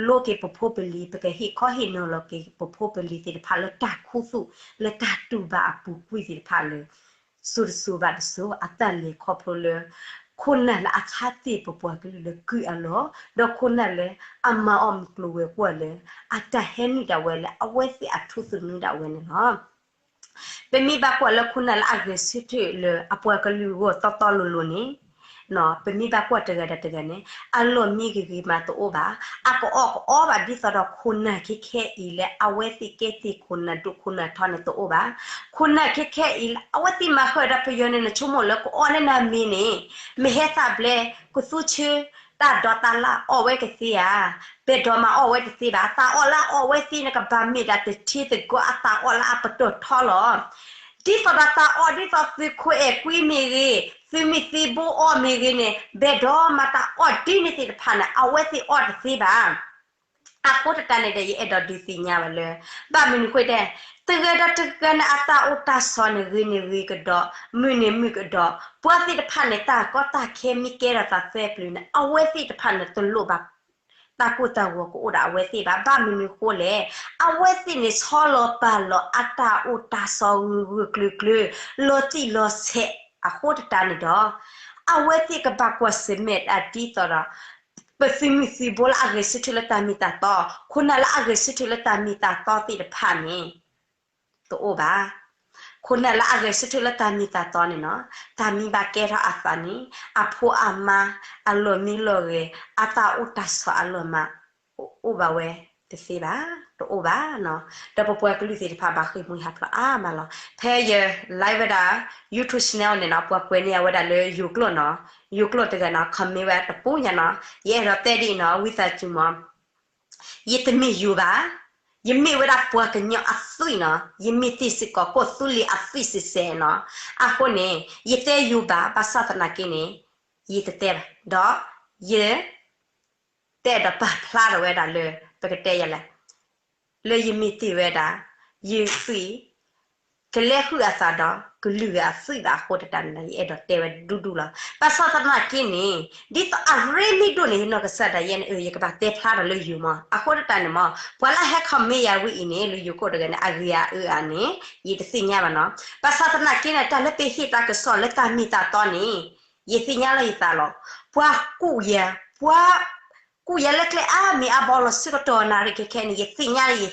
လိက့ၤပဖိပလံၤ, ပကဟ့ၣ်ခီဟ့ၣ်နီၤလီၤက့ၤပဖိပလံၤသ့ၣ်တဖၣ်လၢတၢ်ခူသူၣ် လၢတၢ်တူၢ်ဘၣ်အပူၤကွံာ်သ့ၣ်တဖၣ်လၢ စိၤတစိၤဘၣ်တစိၤ အတၢ်လဲၤခီဖျိလၢ ခိၣ်နၢ်လၢအခါသ့ၣ်ပပှၤကလုာ်လၢကုၢ်အလီၢ်, ဒီးခိၣ်နၢ်လၢအမၤအီၣ်မုၢ်ကျိၤဝဲၤကွာ်လၢ အတၢ်ဟဲနုာ်ဒၣ်ဝဲလၢအဝဲသ့ၣ်အထူသနူဒၣ်ဝဲန့ၣ်လီၤ. ပမ့ၢ်ဘၣ်ကွၢ်လၢခိၣ်နၢ်လၢအဂဲၤဆၢထၢၣ်လၢအပှၤကလုာ်ဂီၢ်တီတီလိၤလိၤန့ၣ်, ပမ့ၢ်ဘၣ်ကွၢ်တဂၤဒီးတဂၤန့ၣ် အလီၢ်မံဂ့ၤဂ့ၤမးတအိၣ်ဘၣ်, အကအီၣ်ကအီဘၣ်ဒ်သိးဒီးခိၣ်နၢ်ခဲခဲအံၤလၢအဝဲသ့ၣ်ကဲသ့ၣ်ခိၣ်နၢ်ဒိၣ်ခိၣ်နၢ်ထီန့ၣ်တအိၣ်ဘၣ်. ခိၣ်နၢ်ခဲခဲအံၤလၢအဝဲသ့ၣ်မၤဃၢၤဒီးပယီၤန့ၣ် နဆိကမိၣ်လၢကအီၣ်န့ၢ်နၤမ့ၤန့ၣ် မ့ၢ်ဟဲသးဘျဲ ကသူဆၢ တၢ်ဒိးတၢ်လၢအီၣ်ဝဲကသ့ဧါ, ဘဲၣ်ဒိးမၤအီၣ်ဝဲတသ့ဘၣ်. သးအီၣ်လၢအအီၣ်ဝဲသ့န့ၣ် ကဘၣ်မ့ၢ်ဒၣ်တထံသကိးအသးအီၣ်လၢအပတီၢ်ထီလီၤ. ဒ်သိးဒီးသးအီၣ်ဒ်သိးသုးခိၣ်အဲၣ်ကွံမ့ၢ်ဂ့ၤ, သုးမုၢ်သံဘိအီၣ်မ့ၢ်ဂ့ၤန့ၣ် ဘဲၣ်ဒိးမၤတၢ်အီၣ်ဒ်န့ၣ်သ့ၣ်တဖၣ်န့ၣ် အဝဲသ့ၣ်အီၣ်တသ့ဘၣ်. အဃိသတးန့ၣ်ဒီး ယအဲၣ်ဒိးဒုးသ့ၣ်ညါဘၣ်လၢ ဘၣ်မနုၤဃိတဲ, တဂၤဒီးတဂၤန့ၣ် အတၢ်အိၣ်တၢ်ဆိးန့ၣ် ဂ့ၤန့ၣ်ဂ့ၤကဒီး, မုာ်န့ၣ်မုာ်ကဒီး, ပှၤသ့ၣ်တဖၣ်န့ၣ် တၢ်ကီတၢ်ခဲမ့ၢ်ကဲထီၣ်သးသၢပျုၤန့ၣ် အဝဲသ့ၣ်တဖၣ်န့ၣ် တလိၣ်ဘၣ် တၢ်ကိၢ်တၢ်ဂီၤကအိၣ်ဒီးအဝဲသ့ၣ်ဘၣ်. ဘၣ်မနုၤဃိလဲၣ်, အဝဲသ့ၣ်န့ၣ် ဆီလီၤပာ်လီၤအတၢ်အိၣ်တၢ်ဆိးဂၢၢ်ဂၢၢ်ကျၢၤကျၢၤ, လီၤတံၢ်လီၤဆဲးအဃိသတးန့ၣ်ဒီး အဝဲသ့ၣ်ကဘၣ်ကွၢ်ဆၢၣ်မဲာ်ဒၣ်ဒ်သိးဒီး ပသုးမုၢ်သံဘိလၢအဂဲၤဆၢထၢၣ်လၢတၢ်မ့ၢ်တၢ်တီ, ခိၣ်နၢ်လၢအဂဲၤဆၢထၢၣ်လၢတၢ်မ့ၢ်တၢ်တီသ့ၣ်တဖၣ်န့ၣ် တအိၣ်ဘၣ်. ခိၣ်နၢ်လၢအဂဲၤဆၢထၢၣ်လၢတၢ်မ့ၢ်တၢ်တီန့ၣ်နီၤ, တၢ်မံဘၣ်ကဲထီၣ်အသးန့ၣ် အဖိအမါ အလီၢ်မံလီၢ်ဂဲၤ အတၢ်အိၣ်တၢ်ဆိးအလီၢ်မး အိၣ်ဘၣ်ဝဲတသ့ဘၣ်, တအိၣ်ဘၣ်နီၤ. ဒီးပပှၤကလုာ်သ့ၣ်တဖၣ်ဘၣ်ဃ့ၢ်မှံဟးဖျိးအါမးလီၤ. ဖဲယ live ဝဲဒၣ် YouTube channel န့ၣ်နီၤ, ပှၤကွဲးန့ၢ်ယၤဝဲဒၣ်လၢယိၤကျိာ်နီၤ, ယိၤကျိာ်တဂၤနီၤ comment ဝဲတပူၤညါနီၤ, ယအဲၣ်ဒိးတဲဒ်အံၤနီၤ, ဝံသးစူၤမး ယတမ့ၢ်ယိၤဘၣ်, ယမ့ၢ်ဝဲဒၣ်ပှၤကညီအသွံၣ်နီၤ, ယမ့ၢ်တ့ၢ်စ့ၢ်ကီးကီၢ်သူလ့ၤအသွံၣ်စဲးစဲးနီၤ. အဃိန့ၣ် ယတဲယိၤဘၣ်, ဘၣ်ဆၣ်သနာ်က့န့ၣ် ယတတဲဘၣ်, ဒီးယ တအဲၣ်ဒိးပာ်ဖျါထီၣ်ဝဲဒၣ်လၢ ပကတဲယၤလဲၣ်, လၢယမ့ၢ်တ့ၢ်ဝဲဒၣ် ယသွံၣ် ကလဲၤဃုာ်အသးဒီး ကလုာ်ဂၤအသွံၣ်ဘၣ်အဃိသတးန့ၣ်ဒီး ယအဲၣ်ဒိးတဲဝဲဒူဒူလီၤ. ဘၣ်ဆၣ်သနာ်က့န့ၣ် ဒ်သိးအရ့မ့ၢ်ဒိၣ်န့ၣ် ယနီၢ်ကစၢ်ဒၣ်ယဲန့ၣ် ယကဘၣ်တဲဖျါထီၣ်လၢယိၤမး. အဃိသတးန့ၣ်မး ပှၤလၢအဟဲ comment ယၤဝဲအံၤန့ၣ် လၢယိၤကျိာ်တဂၤန့ၣ် အဂ့ၤအအၢဧါန့ၣ် ယတသ့ၣ်ညါဘၣ်နီၤ. ဘၣ်ဆၣ်သနာ်က့န့ၣ် တၢ်လၢပဟ့ၣ်တၢ်ကစီၣ်လၢတၢ်မ့ၢ်တၢ်တီန့ၣ် ယသ့ၣ်ညါလၢယသးလီၤ. ပှၤကူၣ်ယၤ, ပှၤကူၣ်ယၤလၢကျဲအါမံၤအါဘီလီၤ ဆၢကတီၢ်နၣ်ရံၣ်ခဲခဲန့ၣ် ယသ့ၣ်ညါလၢယ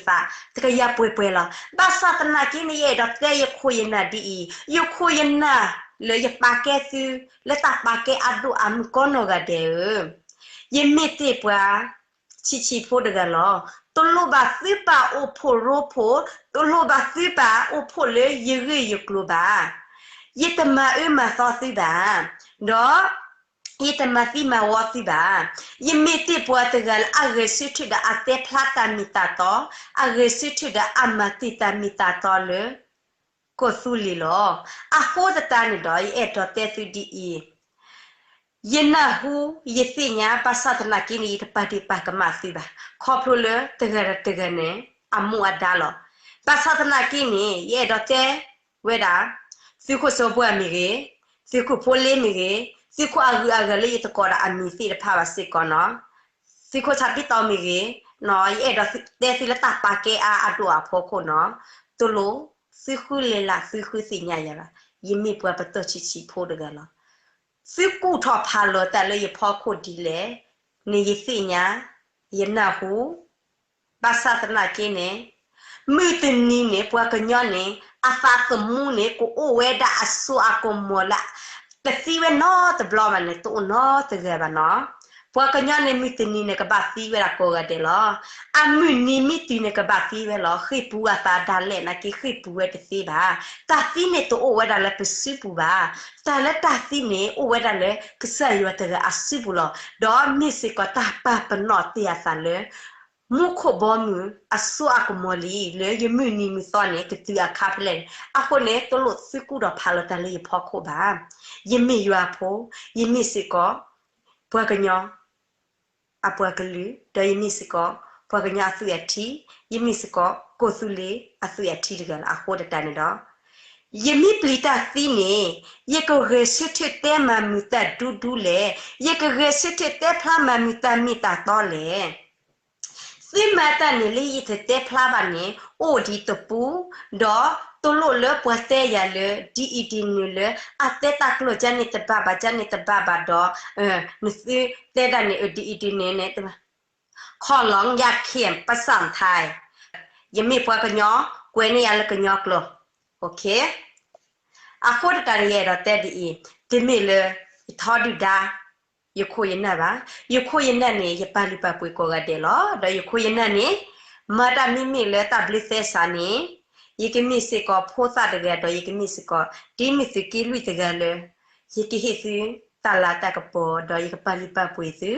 သး တကယၤပှဲၤပှဲၤလီၤ. ဘၣ်ဆၣ်သနာ်က့န့ၣ် ယအဲၣ်ဒိးတဲယခိၣ်ယနၢ်ဒ်အံၤ, ယခိၣ်ယနၢ်လၢယပာ်ကဲသု လၢတၢ်ပာ်ကဲအဒိၣ်အမုၢ်ကိးနီၢ်ဂၤဒဲးဧၢ, ယမ့ၢ်တ့ၢ်ပှၤ ဆံးဆံးဖိတဂၤလီၤ. တလိၣ်ဘၣ်သုပာ်အိၣ်ဖှိၣ်ရိဖှိၣ်, တလိၣ်ဘၣ်သုပာ်အိၣ်ဖှိၣ်လၢယဂ့ၢ်ယကျိၤဘၣ်. ယတမၤအၢမၤသီသုဘၣ်, ဒီး ယတမၤသံမၤဝီသုဘၣ်. ယမ့ၢ်တ့ၢ်ပှၤတဂၤလၢအဂဲၤဆၢထၢၣ်ဒီးအတဲဖျါတၢ်မ့ၢ်တၢ်တီ, အဂဲၤဆၢထၢၣ်ဒီးအမၤတ့ၢ်တၢ်မ့ၢ်တၢ်တီလၢ ကီၢ်သူလ့ၤလီၤ. အဃိသတးန့ၣ်ဒီး ယအဲၣ်ဒိးတဲသုဒ်အံၤ, ယနၢ်ဟူ ယသ့ၣ်ညါ ဘၣ်ဆၣ်သနာ်က့န့ၣ် ယတပာ်ဒ့ၣ်ပာ်ကမၣ်သုဘၣ်, ခီဖျိလၢတဂၤဒီးတဂၤန့ၣ် အမူအဒါလီၤ. ဘၣ်ဆၣ်သနာ်က့န့ၣ် ယအဲၣ်ဒိးတဲဝဲဒၣ် သုးခိၣ်စီၤဘှါမ့ၢ်ဂ့ၤ, သုးခိၣ်ဖိလ့မ့ၢ်ဂ့ၤ, သုးခိၣ်အဂုၤအဂၤလၢယတကိးဒီးအမံၤသ့ၣ်တဖၣ်ဘၣ်စ့ၢ်ကီးနီၤ, သုးခိၣ်ဆၣ်ဖံတီမ့ၢ်ဂ့ၤ, ယအဲၣ်ဒိးတဲသုလၢတၢ်ပာ်ကဲအါအဒိၣ်အဖီခိၣ်နီၤ, တလိၣ် သုဃုလဲၤလၢ်သုဃုသ့ၣ်ညါယၤဘၣ်, ယမ့ၢ်ပှၤပတီၢ်ဆံးဆံးဖိတဂၤလီၤ. သုကူၣ်ထီၣ်ဖးလီၤတၢ်လၢယဖီခိၣ်ဒ်လဲၣ်န့ၣ် ယသ့ၣ်ညါ, ယနၢ်ဟူ, ဘၣ်ဆၣ်သနာ်က့န့ၣ် မုၢ်တနံၤန့ၣ် ပှၤကညီန့ၣ် အသးသမူန့ၣ် ကအိၣ်ဝဲဒၣ်အစိအကမီၤလၢ တသံဝဲနီတဘျီဘၣ်န့ၣ် တအိၣ်နီတဂၤဘၣ်နီၤ. ပှၤကညီန့ၣ် မုၢ်တနံၤန့ၣ် ကဘၣ်သံဝဲဒၣ်ကိးဂၤဒဲးလီၤ. အမုၢ်နံၤမုၢ်တုၤန့ၣ် ကဘၣ်သံဝဲလီၤ. ဃ့ၢ်ပူၤအသးဒၣ်လဲာ်နာ်က့ ဃ့ၢ်ပူၤဝဲတသ့ဘၣ်. တၢ်သံန့ၣ်တအိၣ်ဝဲဒၣ်လၢပစုပူၤဘၣ်. တၢ်လၢတၢ်သံန့ၣ် အိၣ်ဝဲဒၣ်လၢကစၢ်ယွၤတဂၤအစုပူၤလီၤ. ဒီးမ့ၢ်စ့ၢ်ကီးတၢ်ပာ်ပနီၣ်တ့ၢ်အသးလၢ မူခိၣ်ဘီမုၢ်အစိအကမီၤလံ လၢယမုၢ်နံၤမုၢ်သီန့ၣ် ကတုၤအခါဖဲလဲၣ်န့ၣ် အဃိန့ၣ် တလိၣ်သုကူၣ်ထီၣ်ဖးလီၤတၢ်လၢယဖီခိၣ်ဘၣ်. ယမ့ၢ်ယွၤအဖိ, ယမ့ၢ်စ့ၢ်ကီး ပှၤကညီ အပှၤကလုာ်, ဒီးယမ့ၢ်စ့ၢ်ကီး ပှၤကညီအသွံၣ်အထံ, ယမ့ၢ်စ့ၢ်ကီး ကီၢ်သူလ့ၤအသွံၣ်အထံတဂၤလီၤ. အဃိသတးန့ၣ်ဒီး ယမ့ၢ်ပျံၤတၢ်သံန့ၣ် ယကဂဲၤဆၢထၢၣ်တဲမၤမုာ်တၢ်ဒူဒူလဲၣ်. ယကဂဲၤဆၢထၢၣ်တဲဖျါမၤမုာ်တၢ်မ့ၢ်တၢ်တီလဲၣ်. သုမၤတၢ်န့ၣ်လၢယတတဲဖျါဘၣ်န့ၣ် အိၣ်ဒံးတပူၤ, ဒီးတလိၣ်လၢပှၤတဲယၤလၢ ဒ်အံၤဒ်နုၤလၢ အတဲတၢ်ကျိာ်ကန့ၣ်တဘၣ်ဘၣ် ကန့ၣ်တဘၣ်ဘၣ်ဒီး နသုတဲဒၣ်န့ၣ် အဒ်အံၤဒ်နုၤန့ၣ် ခီလီယၤခ့ၣ်ပစၢ်ထါ, ယမ့ၢ်ပှၤကညီ ကွဲးန့ၢ်ယၤလၢကညီကျိာ်, အဃိသတးန့ၣ် ယအဲၣ်ဒိးတဲဒ်အံၤ, တမ့ၢ်လၢ ယထီဒုၣ်ဒါ ယခိၣ်ယနၢ်ဘၣ်. ယခိၣ်ယနၢ်န့ၣ် ယပာ်လုၢ်ပာ်ပှ့ၤကိးဂၤဒဲးလီၤ. ဒီးယခိၣ်ယနၢ်န့ၣ် မၤတၢ်မ့မ့ၢ်လၢတၢ်ဘျုးသဲစးန့ၣ် ယကမ့ၢ်စ့ၢ်ကီးဖိသၣ်တဂၤ ဒီးယကမ့ၢ်စ့ၢ်ကီး ဒ်မုၢ်သုးက့လွံၢ်တဂၤလၢ ယကဟ့ၣ်သုတၢ်လၤတၢ်ကပီၤ ဒီးယကပာ်လုၢ်ပာ်ပှ့ၤသု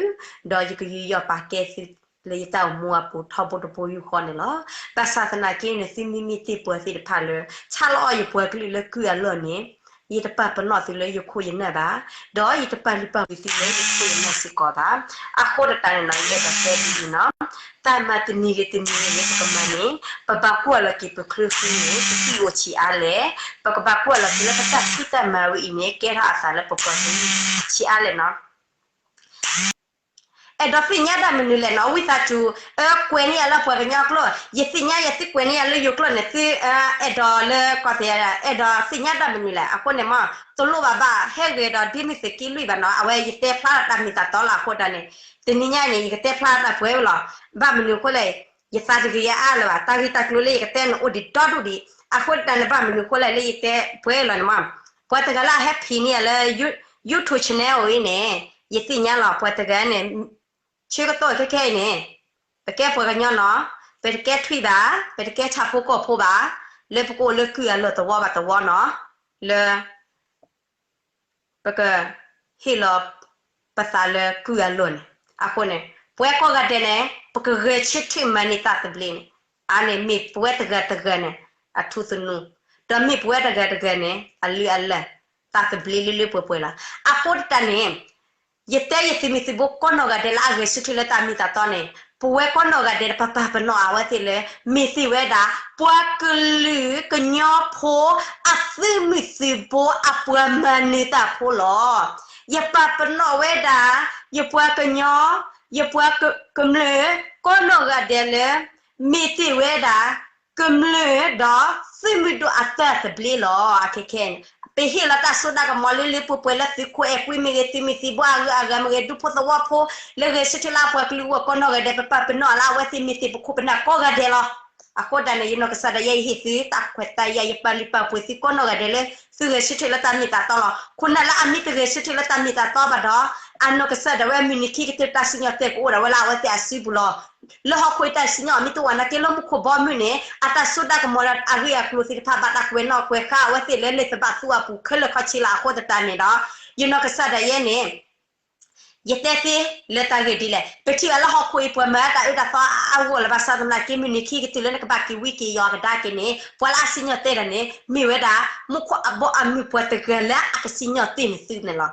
ဒီးယကယူးယီၣ်ပာ်ကဲသု လၢယတၢ်အိၣ်မူအပူၤထီဘိတဘိယူၢ်ဃီန့ၣ်လီၤ. ဘၣ်ဆၣ်သနာ်က့န့ၣ် သုမ့မ့ၢ်တ့ၢ်ပှၤသ့ၣ်တဖၣ်လၢ ဆါလီၤအီၣ်ယပှၤကလုာ်လၢကုၢ်အလီၢ်န့ၣ် ယတပာ်ပနီၣ်သုလၢယခိၣ်ယနၢ်ဘၣ်, ဒီးယတပာ်လုၢ်ပာ်ပှ့ၤသုလၢယခိၣ်ယနၢ်စ့ၢ်ကီးဘၣ်. အဃိသတးန့ၣ်နီၤ ယအဲၣ်ဒိးတဲဒ်အံၤနီၤ, တၢ်မၤတနံၤဂ့ၤတနံၤဂ့ၤန့ၣ် ပကမၤန့ၣ် ပဘၣ်ကွၢ်လီၤက့ၤပချၢဃံန့ၣ် ပသံၣ်အိၣ်ဆံးအါလဲၣ်, ပကဘၣ်ကွၢ်လီၤက့ၤလၢပတၢ်ဖံးတၢ်မၤဝဲအံၤန့ၣ် ကဲထီၣ်အသးလၢပပှၤကလုာ်ဆံးအါလဲၣ်နီၤ. အဲၣ်ဒိးသ့ၣ်ညါတၢ်မနုၤလဲၣ်နီၤ, ဝံသးစူၤ အၢ ကွဲးန့ၢ်ယၤလၢပှၤကညီကျိာ်, ယသ့ၣ်ညါယသုကွဲးန့ၢ်ယၤလၢယိၤကျိာ်န့ၣ် သု အဲၣ်ဒိးလၢကီၢ်သ့ၣ် အဲၣ်ဒိးသ့ၣ်ညါတၢ်မနုၤလဲၣ်. အဃိန့ၣ်မ့ၢ် တလိၣ်ဘၣ်ဘၣ် ဟဲဂ့ၤဒီးဒ်မုၢ်သုးက့လွံၢ်ဘၣ်နီၤ, အဝဲယတဲဖျါတၢ်မ့ၢ်တၢ်တီလီၤ. အဃိတၢ်န့ၣ် တနံၤညါန့ၣ် ယကတဲဖျါတၢ်ပှဲၤဝဲလီၤ. ဘၣ်မနုၤအဃိလဲၣ်, ယသးတဂ့ၤယအါလၢၤဘၣ်, တၢ်ဂ့ၢ်တၢ်ကျိၤလၢယကတဲန့ၣ်အိၣ်ဒံးဒီဒူၣ်ဒံး. အဃိတၢ်န့ၣ် ဘၣ်မနုၤအဃိလဲၣ် လၢယတဲပှဲၤလီၤန့ၣ်မ့ၢ် ပှၤတဂၤလၢအဟဲဖံးန့ၢ်ယၤလၢ YouTube channel အံၤန့ၣ် ယသ့ၣ်ညါလီၤ ပှၤတဂၤန့ၣ် ဆၢကတီၢ်ခဲခဲအံၤန့ၣ် ပကဲပှၤကညီနီၤ, ပတကဲထွံၣ်ဘၣ်, ပတကဲဆၣ်ဖိကီၢ်ဖိဘၣ်, လၢပကအိၣ်လၢကုၢ်အလီၢ်တဝီဘၣ်တဝီနီၤ, လၢ ပကဟ့ၣ်လီၤပသးလၢကုၢ်အလီၢ်န့ၣ်. အဃိန့ၣ် ပဝဲကိးဂၤဒဲးန့ၣ် ပကဂဲၤဆၢထၢၣ်မၤန့ၢ်တၢ်သဘျ့န့ၣ်, အါန့ၣ်မ့ၢ်ပဝဲတဂၤတဂၤန့ၣ် အထူသနူ, ဒီးမ့ၢ်ပဝဲတဂၤတဂၤန့ၣ် အလုၢ်အလၢ်, တၢ်သဘျ့လၢလၢပှဲၤပှဲၤလီၤ. အဃိတၢ်န့ၣ် ယတဲယသုးမုၢ်သုးဘိကိးနီၢ်ဂၤဒဲးလၢအဂဲၤဆၢထၢၣ်လၢတၢ်မ့ၢ်တၢ်တီန့ၣ်, ပဝဲကိးနီၢ်ဂၤဒဲး ပပာ်ပနီၣ်အဝဲသ့ၣ်လၢ မ့ၢ်သ့ၣ်ဝဲဒၣ် ပှၤကလုာ်ကညီဖိ အသုးမုၢ်သုးဘိအပှၤမၤနၢၤတၢ်ဖိလီၤ. ယပာ်ပနီၣ်ဝဲဒၣ် ယပှၤကညီ ယပှၤကမျၢၢ် ကိးနီၢ်ဂၤဒဲးလၢ မ့ၢ်သ့ၣ်ဝဲဒၣ် ကမျၢၢ်ဒီးသုးမုၢ်ဒိၣ်အတၢ်သဘျ့လီၤ. အခဲခဲန့ၣ် ပဟ့ၣ်လီၤတၢ်စိတၢ်ကမီၤလၢလၢပှဲၤပှဲၤလၢသုးခိၣ်အဲၣ်ကွံမ့ၢ်ဂ့ၤ သုးမုၢ်သံၣ်ဘိအဂုၤအဂၤမ့ၢ်ဂ့ၤ ဒူဖိသဝီဖိ လၢဂဲၤဆၢထၢၣ်လၢအပှၤကလုာ်အဂီၢ်ကိးနီၢ်ဂၤဒဲး ပပာ်ပနီၣ်လၢအဝဲသ့ၣ်မ့ၢ်သ့ၣ်ပခိၣ်ပနၢ်ကိးဂၤဒဲးလီၤ. အဃိတၢ်န့ၣ် ယနီၢ်ကစၢ်ဒၣ်ယဲ ယဟ့ၣ်သုတၢ်ခွဲးတၢ်ယာ် ယပာ်လုၢ်ပာ်ပှ့ၤသုကိးနီၢ်ဂၤဒဲးလၢ သုဂဲၤဆၢထၢၣ်လၢတၢ်မ့ၢ်တၢ်တီလီၤ. ခိၣ်နၢ်လၢအမ့ၢ်တဂဲၤဆၢထၢၣ်လၢတၢ်မ့ၢ်တၢ်တီဘၣ်ဒီး အနီၢ်ကစၢ်ဒၣ်ဝဲမုၢ်နံၤခံကတၢၢ်တၢ်စံၣ်ညီၣ်တဲာ်ကအိၣ်ဒၣ်ဝဲလၢအဝဲသ့ၣ်အစုပူၤလီၤ. လၢဟီၣ်ခိၣ်အတၢ်စံၣ်ညီၣ်အမ့ၢ်တအိၣ်နာ်က့လၢမူခိၣ်ဘီမုၢ်န့ၣ် အတၢ်စိတၢ်ကမီၤဒီးအဂ့ၢ်အကျိၤသ့ၣ်တဖၣ် ဘၣ်တၢ်ကွဲးနီၣ်ကွဲးဃါအဝဲသ့ၣ်လၢလ့ၣ်သဘၣ်သူအပူၤခဲလၢာ်ခဲဆ့လီၤ. အဃိသတးန့ၣ်ဒီး ယနီၢ်ကစၢ်ဒၣ်ယဲန့ၣ် ယတဲသ့လၢတၢ်ဂ့ၢ်ဒ်လဲၣ်, ပထံၣ်ဘၣ်လၢဟီၣ်ခိၣ်အံၤ ပှၤမၤတၢ်အၢတၢ်သီအါအါဂီၢ်လၢၤဘၣ်ဆၣ်သနာ်က့ မုၢ်နံၤခံကတၢၢ်လၢနကဘၣ်က့ၤဝံက့ၤယီၤကဒါက့ၤန့ၣ် ပှၤလၢအစံၣ်ညီၣ်တဲာ်တၢ်န့ၣ် မ့ၢ်ဝဲဒၣ် မူခိၣ်အဘီအမုၢ်ပှၤတဂၤလၢအကစံၣ်ညီၣ်တဲာ်န့ၢ်သုန့ၣ်လီၤ.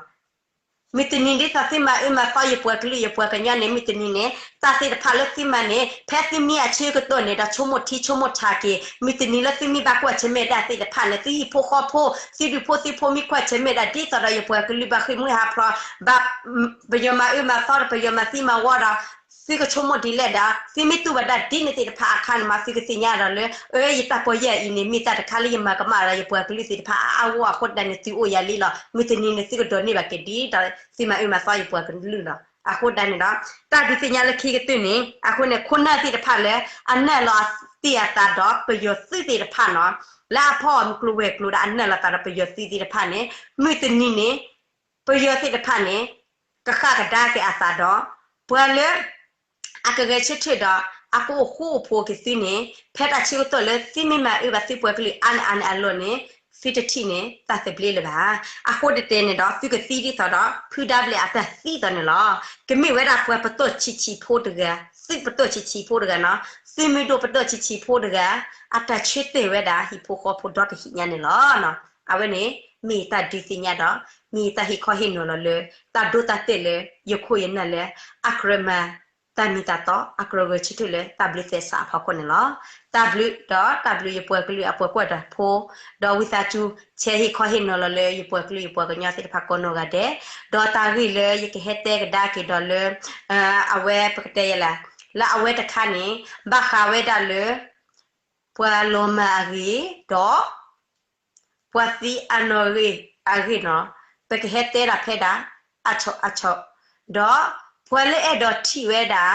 မုၢ်တနံၤဒ်သိးသုမၤအၢမၤသီယပှၤကလုာ်ယပှၤကညီန့ၣ် မုၢ်တနံၤန့ၣ် တၢ်သ့ၣ်တဖၣ်လၢသုမၤန့ၣ် ဖဲသုမ့ၢ်အဆၢကတီၢ်န့ၣ်ဒီး ဆိကမိၣ်ထံဆိကမိၣ်ဆးက့ၤ မုၢ်တနံၤလၢသုမ့ၢ်ဘၣ်ကွၢ်ဆၢၣ်မဲာ်တၢ်သ့ၣ်တဖၣ်န့ၣ် သုဟံၣ်ဖိဃီဖိ သုဒူၣ်ဖိသုဖိမ့ၢ်ကွၢ်ဆၢၣ်မဲာ်တၢ် ဒ်သိးဒီးယပှၤကလုာ်ဘၣ်ဃ့ၢ်မှံဟးဖျိး ဘၣ် ပယီၤမၤအၢမၤသီဒီး ပယီၤမၤသံမၤဝီဒီး သုကဆိကမိၣ်ဒ်လဲၣ်ဒီး သုမ့ၢ်တူၢ်ဘၣ်တၢ်ဒ်န့ၣ်သ့ၣ်တဖၣ်အခါန့ၣ်မး သုကသ့ၣ်ညါဒီးလၢ အၢ ယတၢ်ပီၢ်ယၢ်အံၤန့ၣ် မ့ၢ်တၢ်တခါလၢယမၤကမၣ်ဒီးယပှၤကလုာ်သ့ၣ်တဖၣ်အါအါဂီၢ်အဃိတၢ်န့ၣ် သုအိၣ်ယၤလံလီၤ. မုၢ်တနံၤန့ၣ် သုကဒိးန့ၢ်ဘၣ်က့ၤဒ်သိးသုမၤအၢမၤသီယပှၤကလုာ်လီၤ. အဃိဒၣ်န့ၣ်ဒီး တၢ်ဒုးသ့ၣ်ညါလၢခံကတၢၢ်န့ၣ် အဃိန့ၣ် ခိၣ်နၢ်သ့ၣ်တဖၣ်လၢ အနၢ်လီၤသ့ၣ်အသးဒီးပယီၤသုးသ့ၣ်တဖၣ်နီၤ, လၢအဖီၣ်အီၤမုၢ်ကျိၤဝဲၤကျိၤဒီးအနၢ်လီၤသးဒီးပယီၤသုးသ့ၣ်တဖၣ်န့ၣ် မုၢ်တနံၤန့ၣ် ပယီၤသ့ၣ်တဖၣ်န့ၣ် ကဃၣ်ကဒါက့ၤအသးဒီး ပှၤလၢ အကဂဲၤဆၢထၢၣ်ဒီး အကအိၣ်ဃူအိၣ်ဖိးက့ၤသုန့ၣ် ဖဲတၢ်ဆၢကတီၢ်လၢသုမ့ၢ်မၤအၢဘၣ်သုပှၤကလုာ်အါန့ၢ်အါန့ၢ်အလီၢ်န့ၣ် သုတထံၣ်န့ၣ် တၢ်သဘျ့လၢၤဘၣ်. အဃိတတဲန့ၣ်ဒီး သုကသံဒ်သိးဒီး ဖုဒါဘျဲးအတၢ်သံသိးန့ၣ်လီၤ. ကမ့ၢ်ဝဲဒၣ်ပှၤပတီၢ်ဆံးဆံးဖိတဂၤ, သုပတီၢ်ဆံးဆံးဖိတဂၤနီၤ, သုးမုၢ်ဒိၣ်ပတီၢ်ဆံးဆံးဖိတဂၤ အတၢ်ဆၢတဲာ်ဝဲဒၣ်ဟံၣ်ဖိဃီဖိဒီတဟံၣ်ညါန့ၣ်လီၤ. အဝဲန့ၣ် မ့ၢ်ယတၢ်ဒုးသ့ၣ်ညါဒီး မ့ၢ်ယတၢ်ဟ့ၣ်ခီဟ့ၣ်နီၤလီၤလၢ တၢ်ဒိတၢ်တဲာ်လၢ ယခိၣ်ယနၢ်လၢ အကြၢးမၤ တၢ်မ့ၢ်တၢ်တီ အကြၢးဂဲၤဆၢထၢၣ်လၢတၢ်ဘျုးသဲစးအဖီခိၣ်န့ၣ်လီၤ. တၢ်ဘျုးဒီးတၢ်ဘျုးယပှၤကလုာ်အပှၤကွၢ်တၢ်ဖိ, ဒီးဝံသးစူၤ ဆဲးဟ့ၣ်ခီဟ့ၣ်နီၤလီၤလၢယပှၤကလုာ်ယပှၤကညီသ့ၣ်တဖၣ်ကိးနီၢ်ဂၤဒဲး, ဒီးတၢ်ဂ့ၢ်လၢယကဟဲတဲကဒါက့ၤဒီးလၢ အဝဲပကတဲယဲလဲၣ်, လၢအဝဲတခါန့ၣ် ဘၣ်ဃးဝဲဒၣ်လၢ ပှၤလီၤမၢ်အဂ့ၢ် ဒီး ပှၤသံအနီၣ်ဂံၢ်အဂ့ၢ်နီၤ, ပကဟဲတဲဒၣ်ဖဲဒၣ် အဆီၣ်အဆီၣ်, ဒီးပှၤလၢအဲၣ်ဒိးထံၣ်ဝဲဒၣ်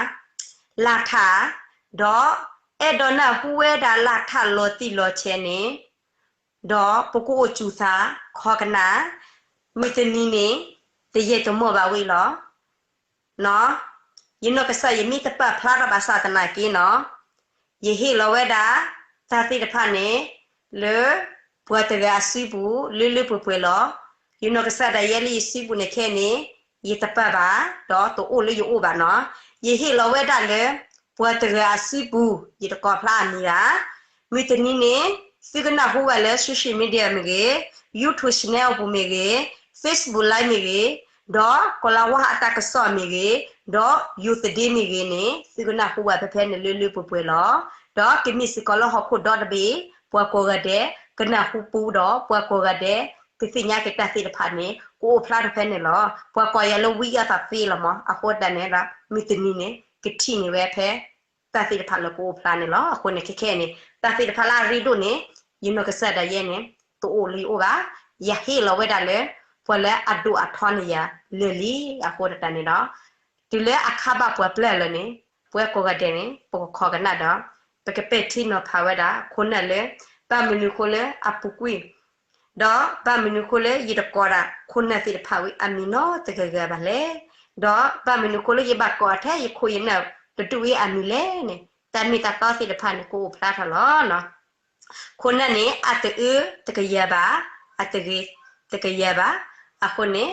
လၢ်ထၣ်, ဒီးအဲၣ်ဒိးနၢ်ဟူဝဲဒၣ်လၢ်ထၣ်လီၤတံၢ်လီၤဆဲးန့ၣ်, ဒီးပကအိၣ်စူၤသး ခီကနၣ်, မုၢ်တနံၤန့ၣ် တယဲၢ်တမီၢ်ဘၣ်ဝံၤလီၤ. ယနီၢ်ကစၢ်ယမ့ၢ်တပာ်ဖျါထီၣ်ဘၣ်ဆၣ်သနာ်က့နီၤ, ယဟ့ၣ်လီၤဝဲဒၣ် တၢ်သ့ၣ်တဖၣ်န့ၣ် လၢ ပှၤတဂၤအစုပူၤ လၢလၢပှဲၤပှဲၤလီၤ. ယနီၢ်ကစၢ်ဒၣ်ယဲလၢယစုပူၤန့ၣ်ခဲအံၤန့ၣ် ယတပာ်ဘၣ် ဒီးတအိၣ်လၢယအိၣ်ဘၣ်နီၤ. ယဟ့ၣ်လီၤဝဲဒၣ်လၢ ပှၤတဂၤအစုပူၤ ယတကိးဖျါအမံၤဘၣ်. မုၢ်တနံၤန့ၣ် သုကနၢ်ဟူဘၣ်လၢ social media မ့ၢ်ဂ့ၤ, YouTube channel ပူၤမ့ၢ်ဂ့ၤ, Facebook Live မ့ၢ်ဂ့ၤ, ဒီးကီၤလၤဝါအတၢ်ကစီၣ်မ့ၢ်ဂ့ၤ, ဒီးယိၤသဒ့မ့ၢ်ဂ့ၤန့ၣ် သုကနၢ်ဟူဘၣ်ဖဲဖဲန့ၣ်လၢလၢပှဲၤပှဲၤလီၤ. ဒီးကမ့ၢ်စ့ၢ်ကီးလၢဟီၣ်ခိၣ်ဒီတဘ့ၣ် ပှၤကိးဂၤဒဲး ကနၢ်ဟူပူဒီး ပှၤကိးဂၤဒဲး ကသ့ၣ်ညါက့ၤတၢ်သ့ၣ်တဖၣ်န့ၣ် ကအိၣ်ဖျါထီၣ်ဖဲန့ၣ်လီၤ. ပှၤကိးယၤလၢဝံအီၣ်သးသ့လီၤမး, အဃိတၢ်န့ၣ်ဒီး မုၢ်တနံၤန့ၣ် ကထံၣ်န့ၢ်ဝဲဖဲ တၢ်သ့ၣ်တဖၣ်လၢကအိၣ်ဖျါန့ၣ်လီၤ. အဃိန့ၣ်ခဲခဲအံၤန့ၣ် တၢ်သ့ၣ်တဖၣ်လၢအရ့ဒိၣ်န့ၣ် ယနီၢ်ကစၢ်ဒၣ်ယဲန့ၣ် တအိၣ်လၢယအိၣ်ဘၣ်. ယဟ့ၣ်လီၤဝဲဒၣ်လၢ ပှၤလၢအဒိၣ်အထီန့ၢ်ယၤလၢာ်လံ. အဃိတၢ်န့ၣ်ဒီး တုၤလၢအခါဘၣ်ပှၤပျဲၢ်လၢာ်န့ၣ် ပဝဲကိးဂၤဒဲးန့ၣ် ပကခိးကနၣ်ဒီး ပကပဲာ်ထံနီၤဖးဝဲဒၣ် ခိၣ်နၢ်လၢ ဘၣ်မနုၤဃိလၢအပူၤကွံာ် ဒီးဘၣ်မနုၤဃိလၢယတကိးဒၣ်ခိၣ်နၢ်သ့ၣ်တဖၣ်ဝံၤအမံၤနီတဂၤဂၤဘၣ်လဲၣ်. ဒီးဘၣ်မနုၤဃိလၢယဘၣ်ကိးထဲယခိၣ်ယနၢ်တဒူၣ်ဝံၤအမံၤလဲၣ်န့ၣ် တၢ်မ့ၢ်တၢ်တီသ့ၣ်တဖၣ်န့ၣ် ကအိၣ်ဖျါထီၣ်လီၤ. ခိၣ်နၢ်န့ၣ် အတအၢတကယၤဘၣ်, အတဂ့ၤတကယၤဘၣ်. အဃိန့ၣ်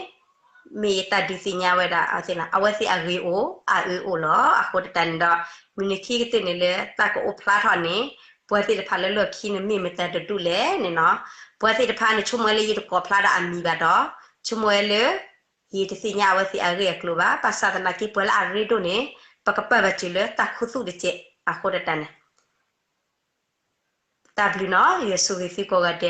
မ့ၢ်ယတၢ်ဒုးသ့ၣ်ညါဝဲဒၣ် အဝဲသ့ၣ်အဂ့ၤအိၣ် အအၢအိၣ်လီၤ. အဃိတၢ်န့ၣ်ဒီး မုၢ်နံၤခံကတၢၢ်န့ၣ်လၢတၢ်ကအိၣ်ဖျါထီၣ်န့ၣ် ပှၤသ့ၣ်တဖၣ်လၢလီၢ်ခံန့ၣ်မ့ၢ်မတၤတဒူၣ်လဲၣ်န့ၣ်နီၤ. ပှၤသ့ၣ်တဖၣ်န့ၣ် ဆိကမိၣ်ဝဲလၢယတကိးဖျါဒၣ်အမံၤဘၣ်ဒီး ဆိကမိၣ်ဝဲလၢ ယတသ့ၣ်ညါအဝဲသ့ၣ်အဂ့ၢ်အကျိၤဘၣ်. ဘၣ်ဆၣ်သနာ်က့ ပှၤလၢအရ့ဒိၣ်န့ၣ် ပကပာ်ဘၣ်စၢၤလၢတၢ်ခူသူၣ်တစဲး. အဃိတၢ်န့ၣ် တၢ်ဘျုးနီၤ, ယွၤဆိၣ်ဂ့ၤသုကိးဂၤဒဲး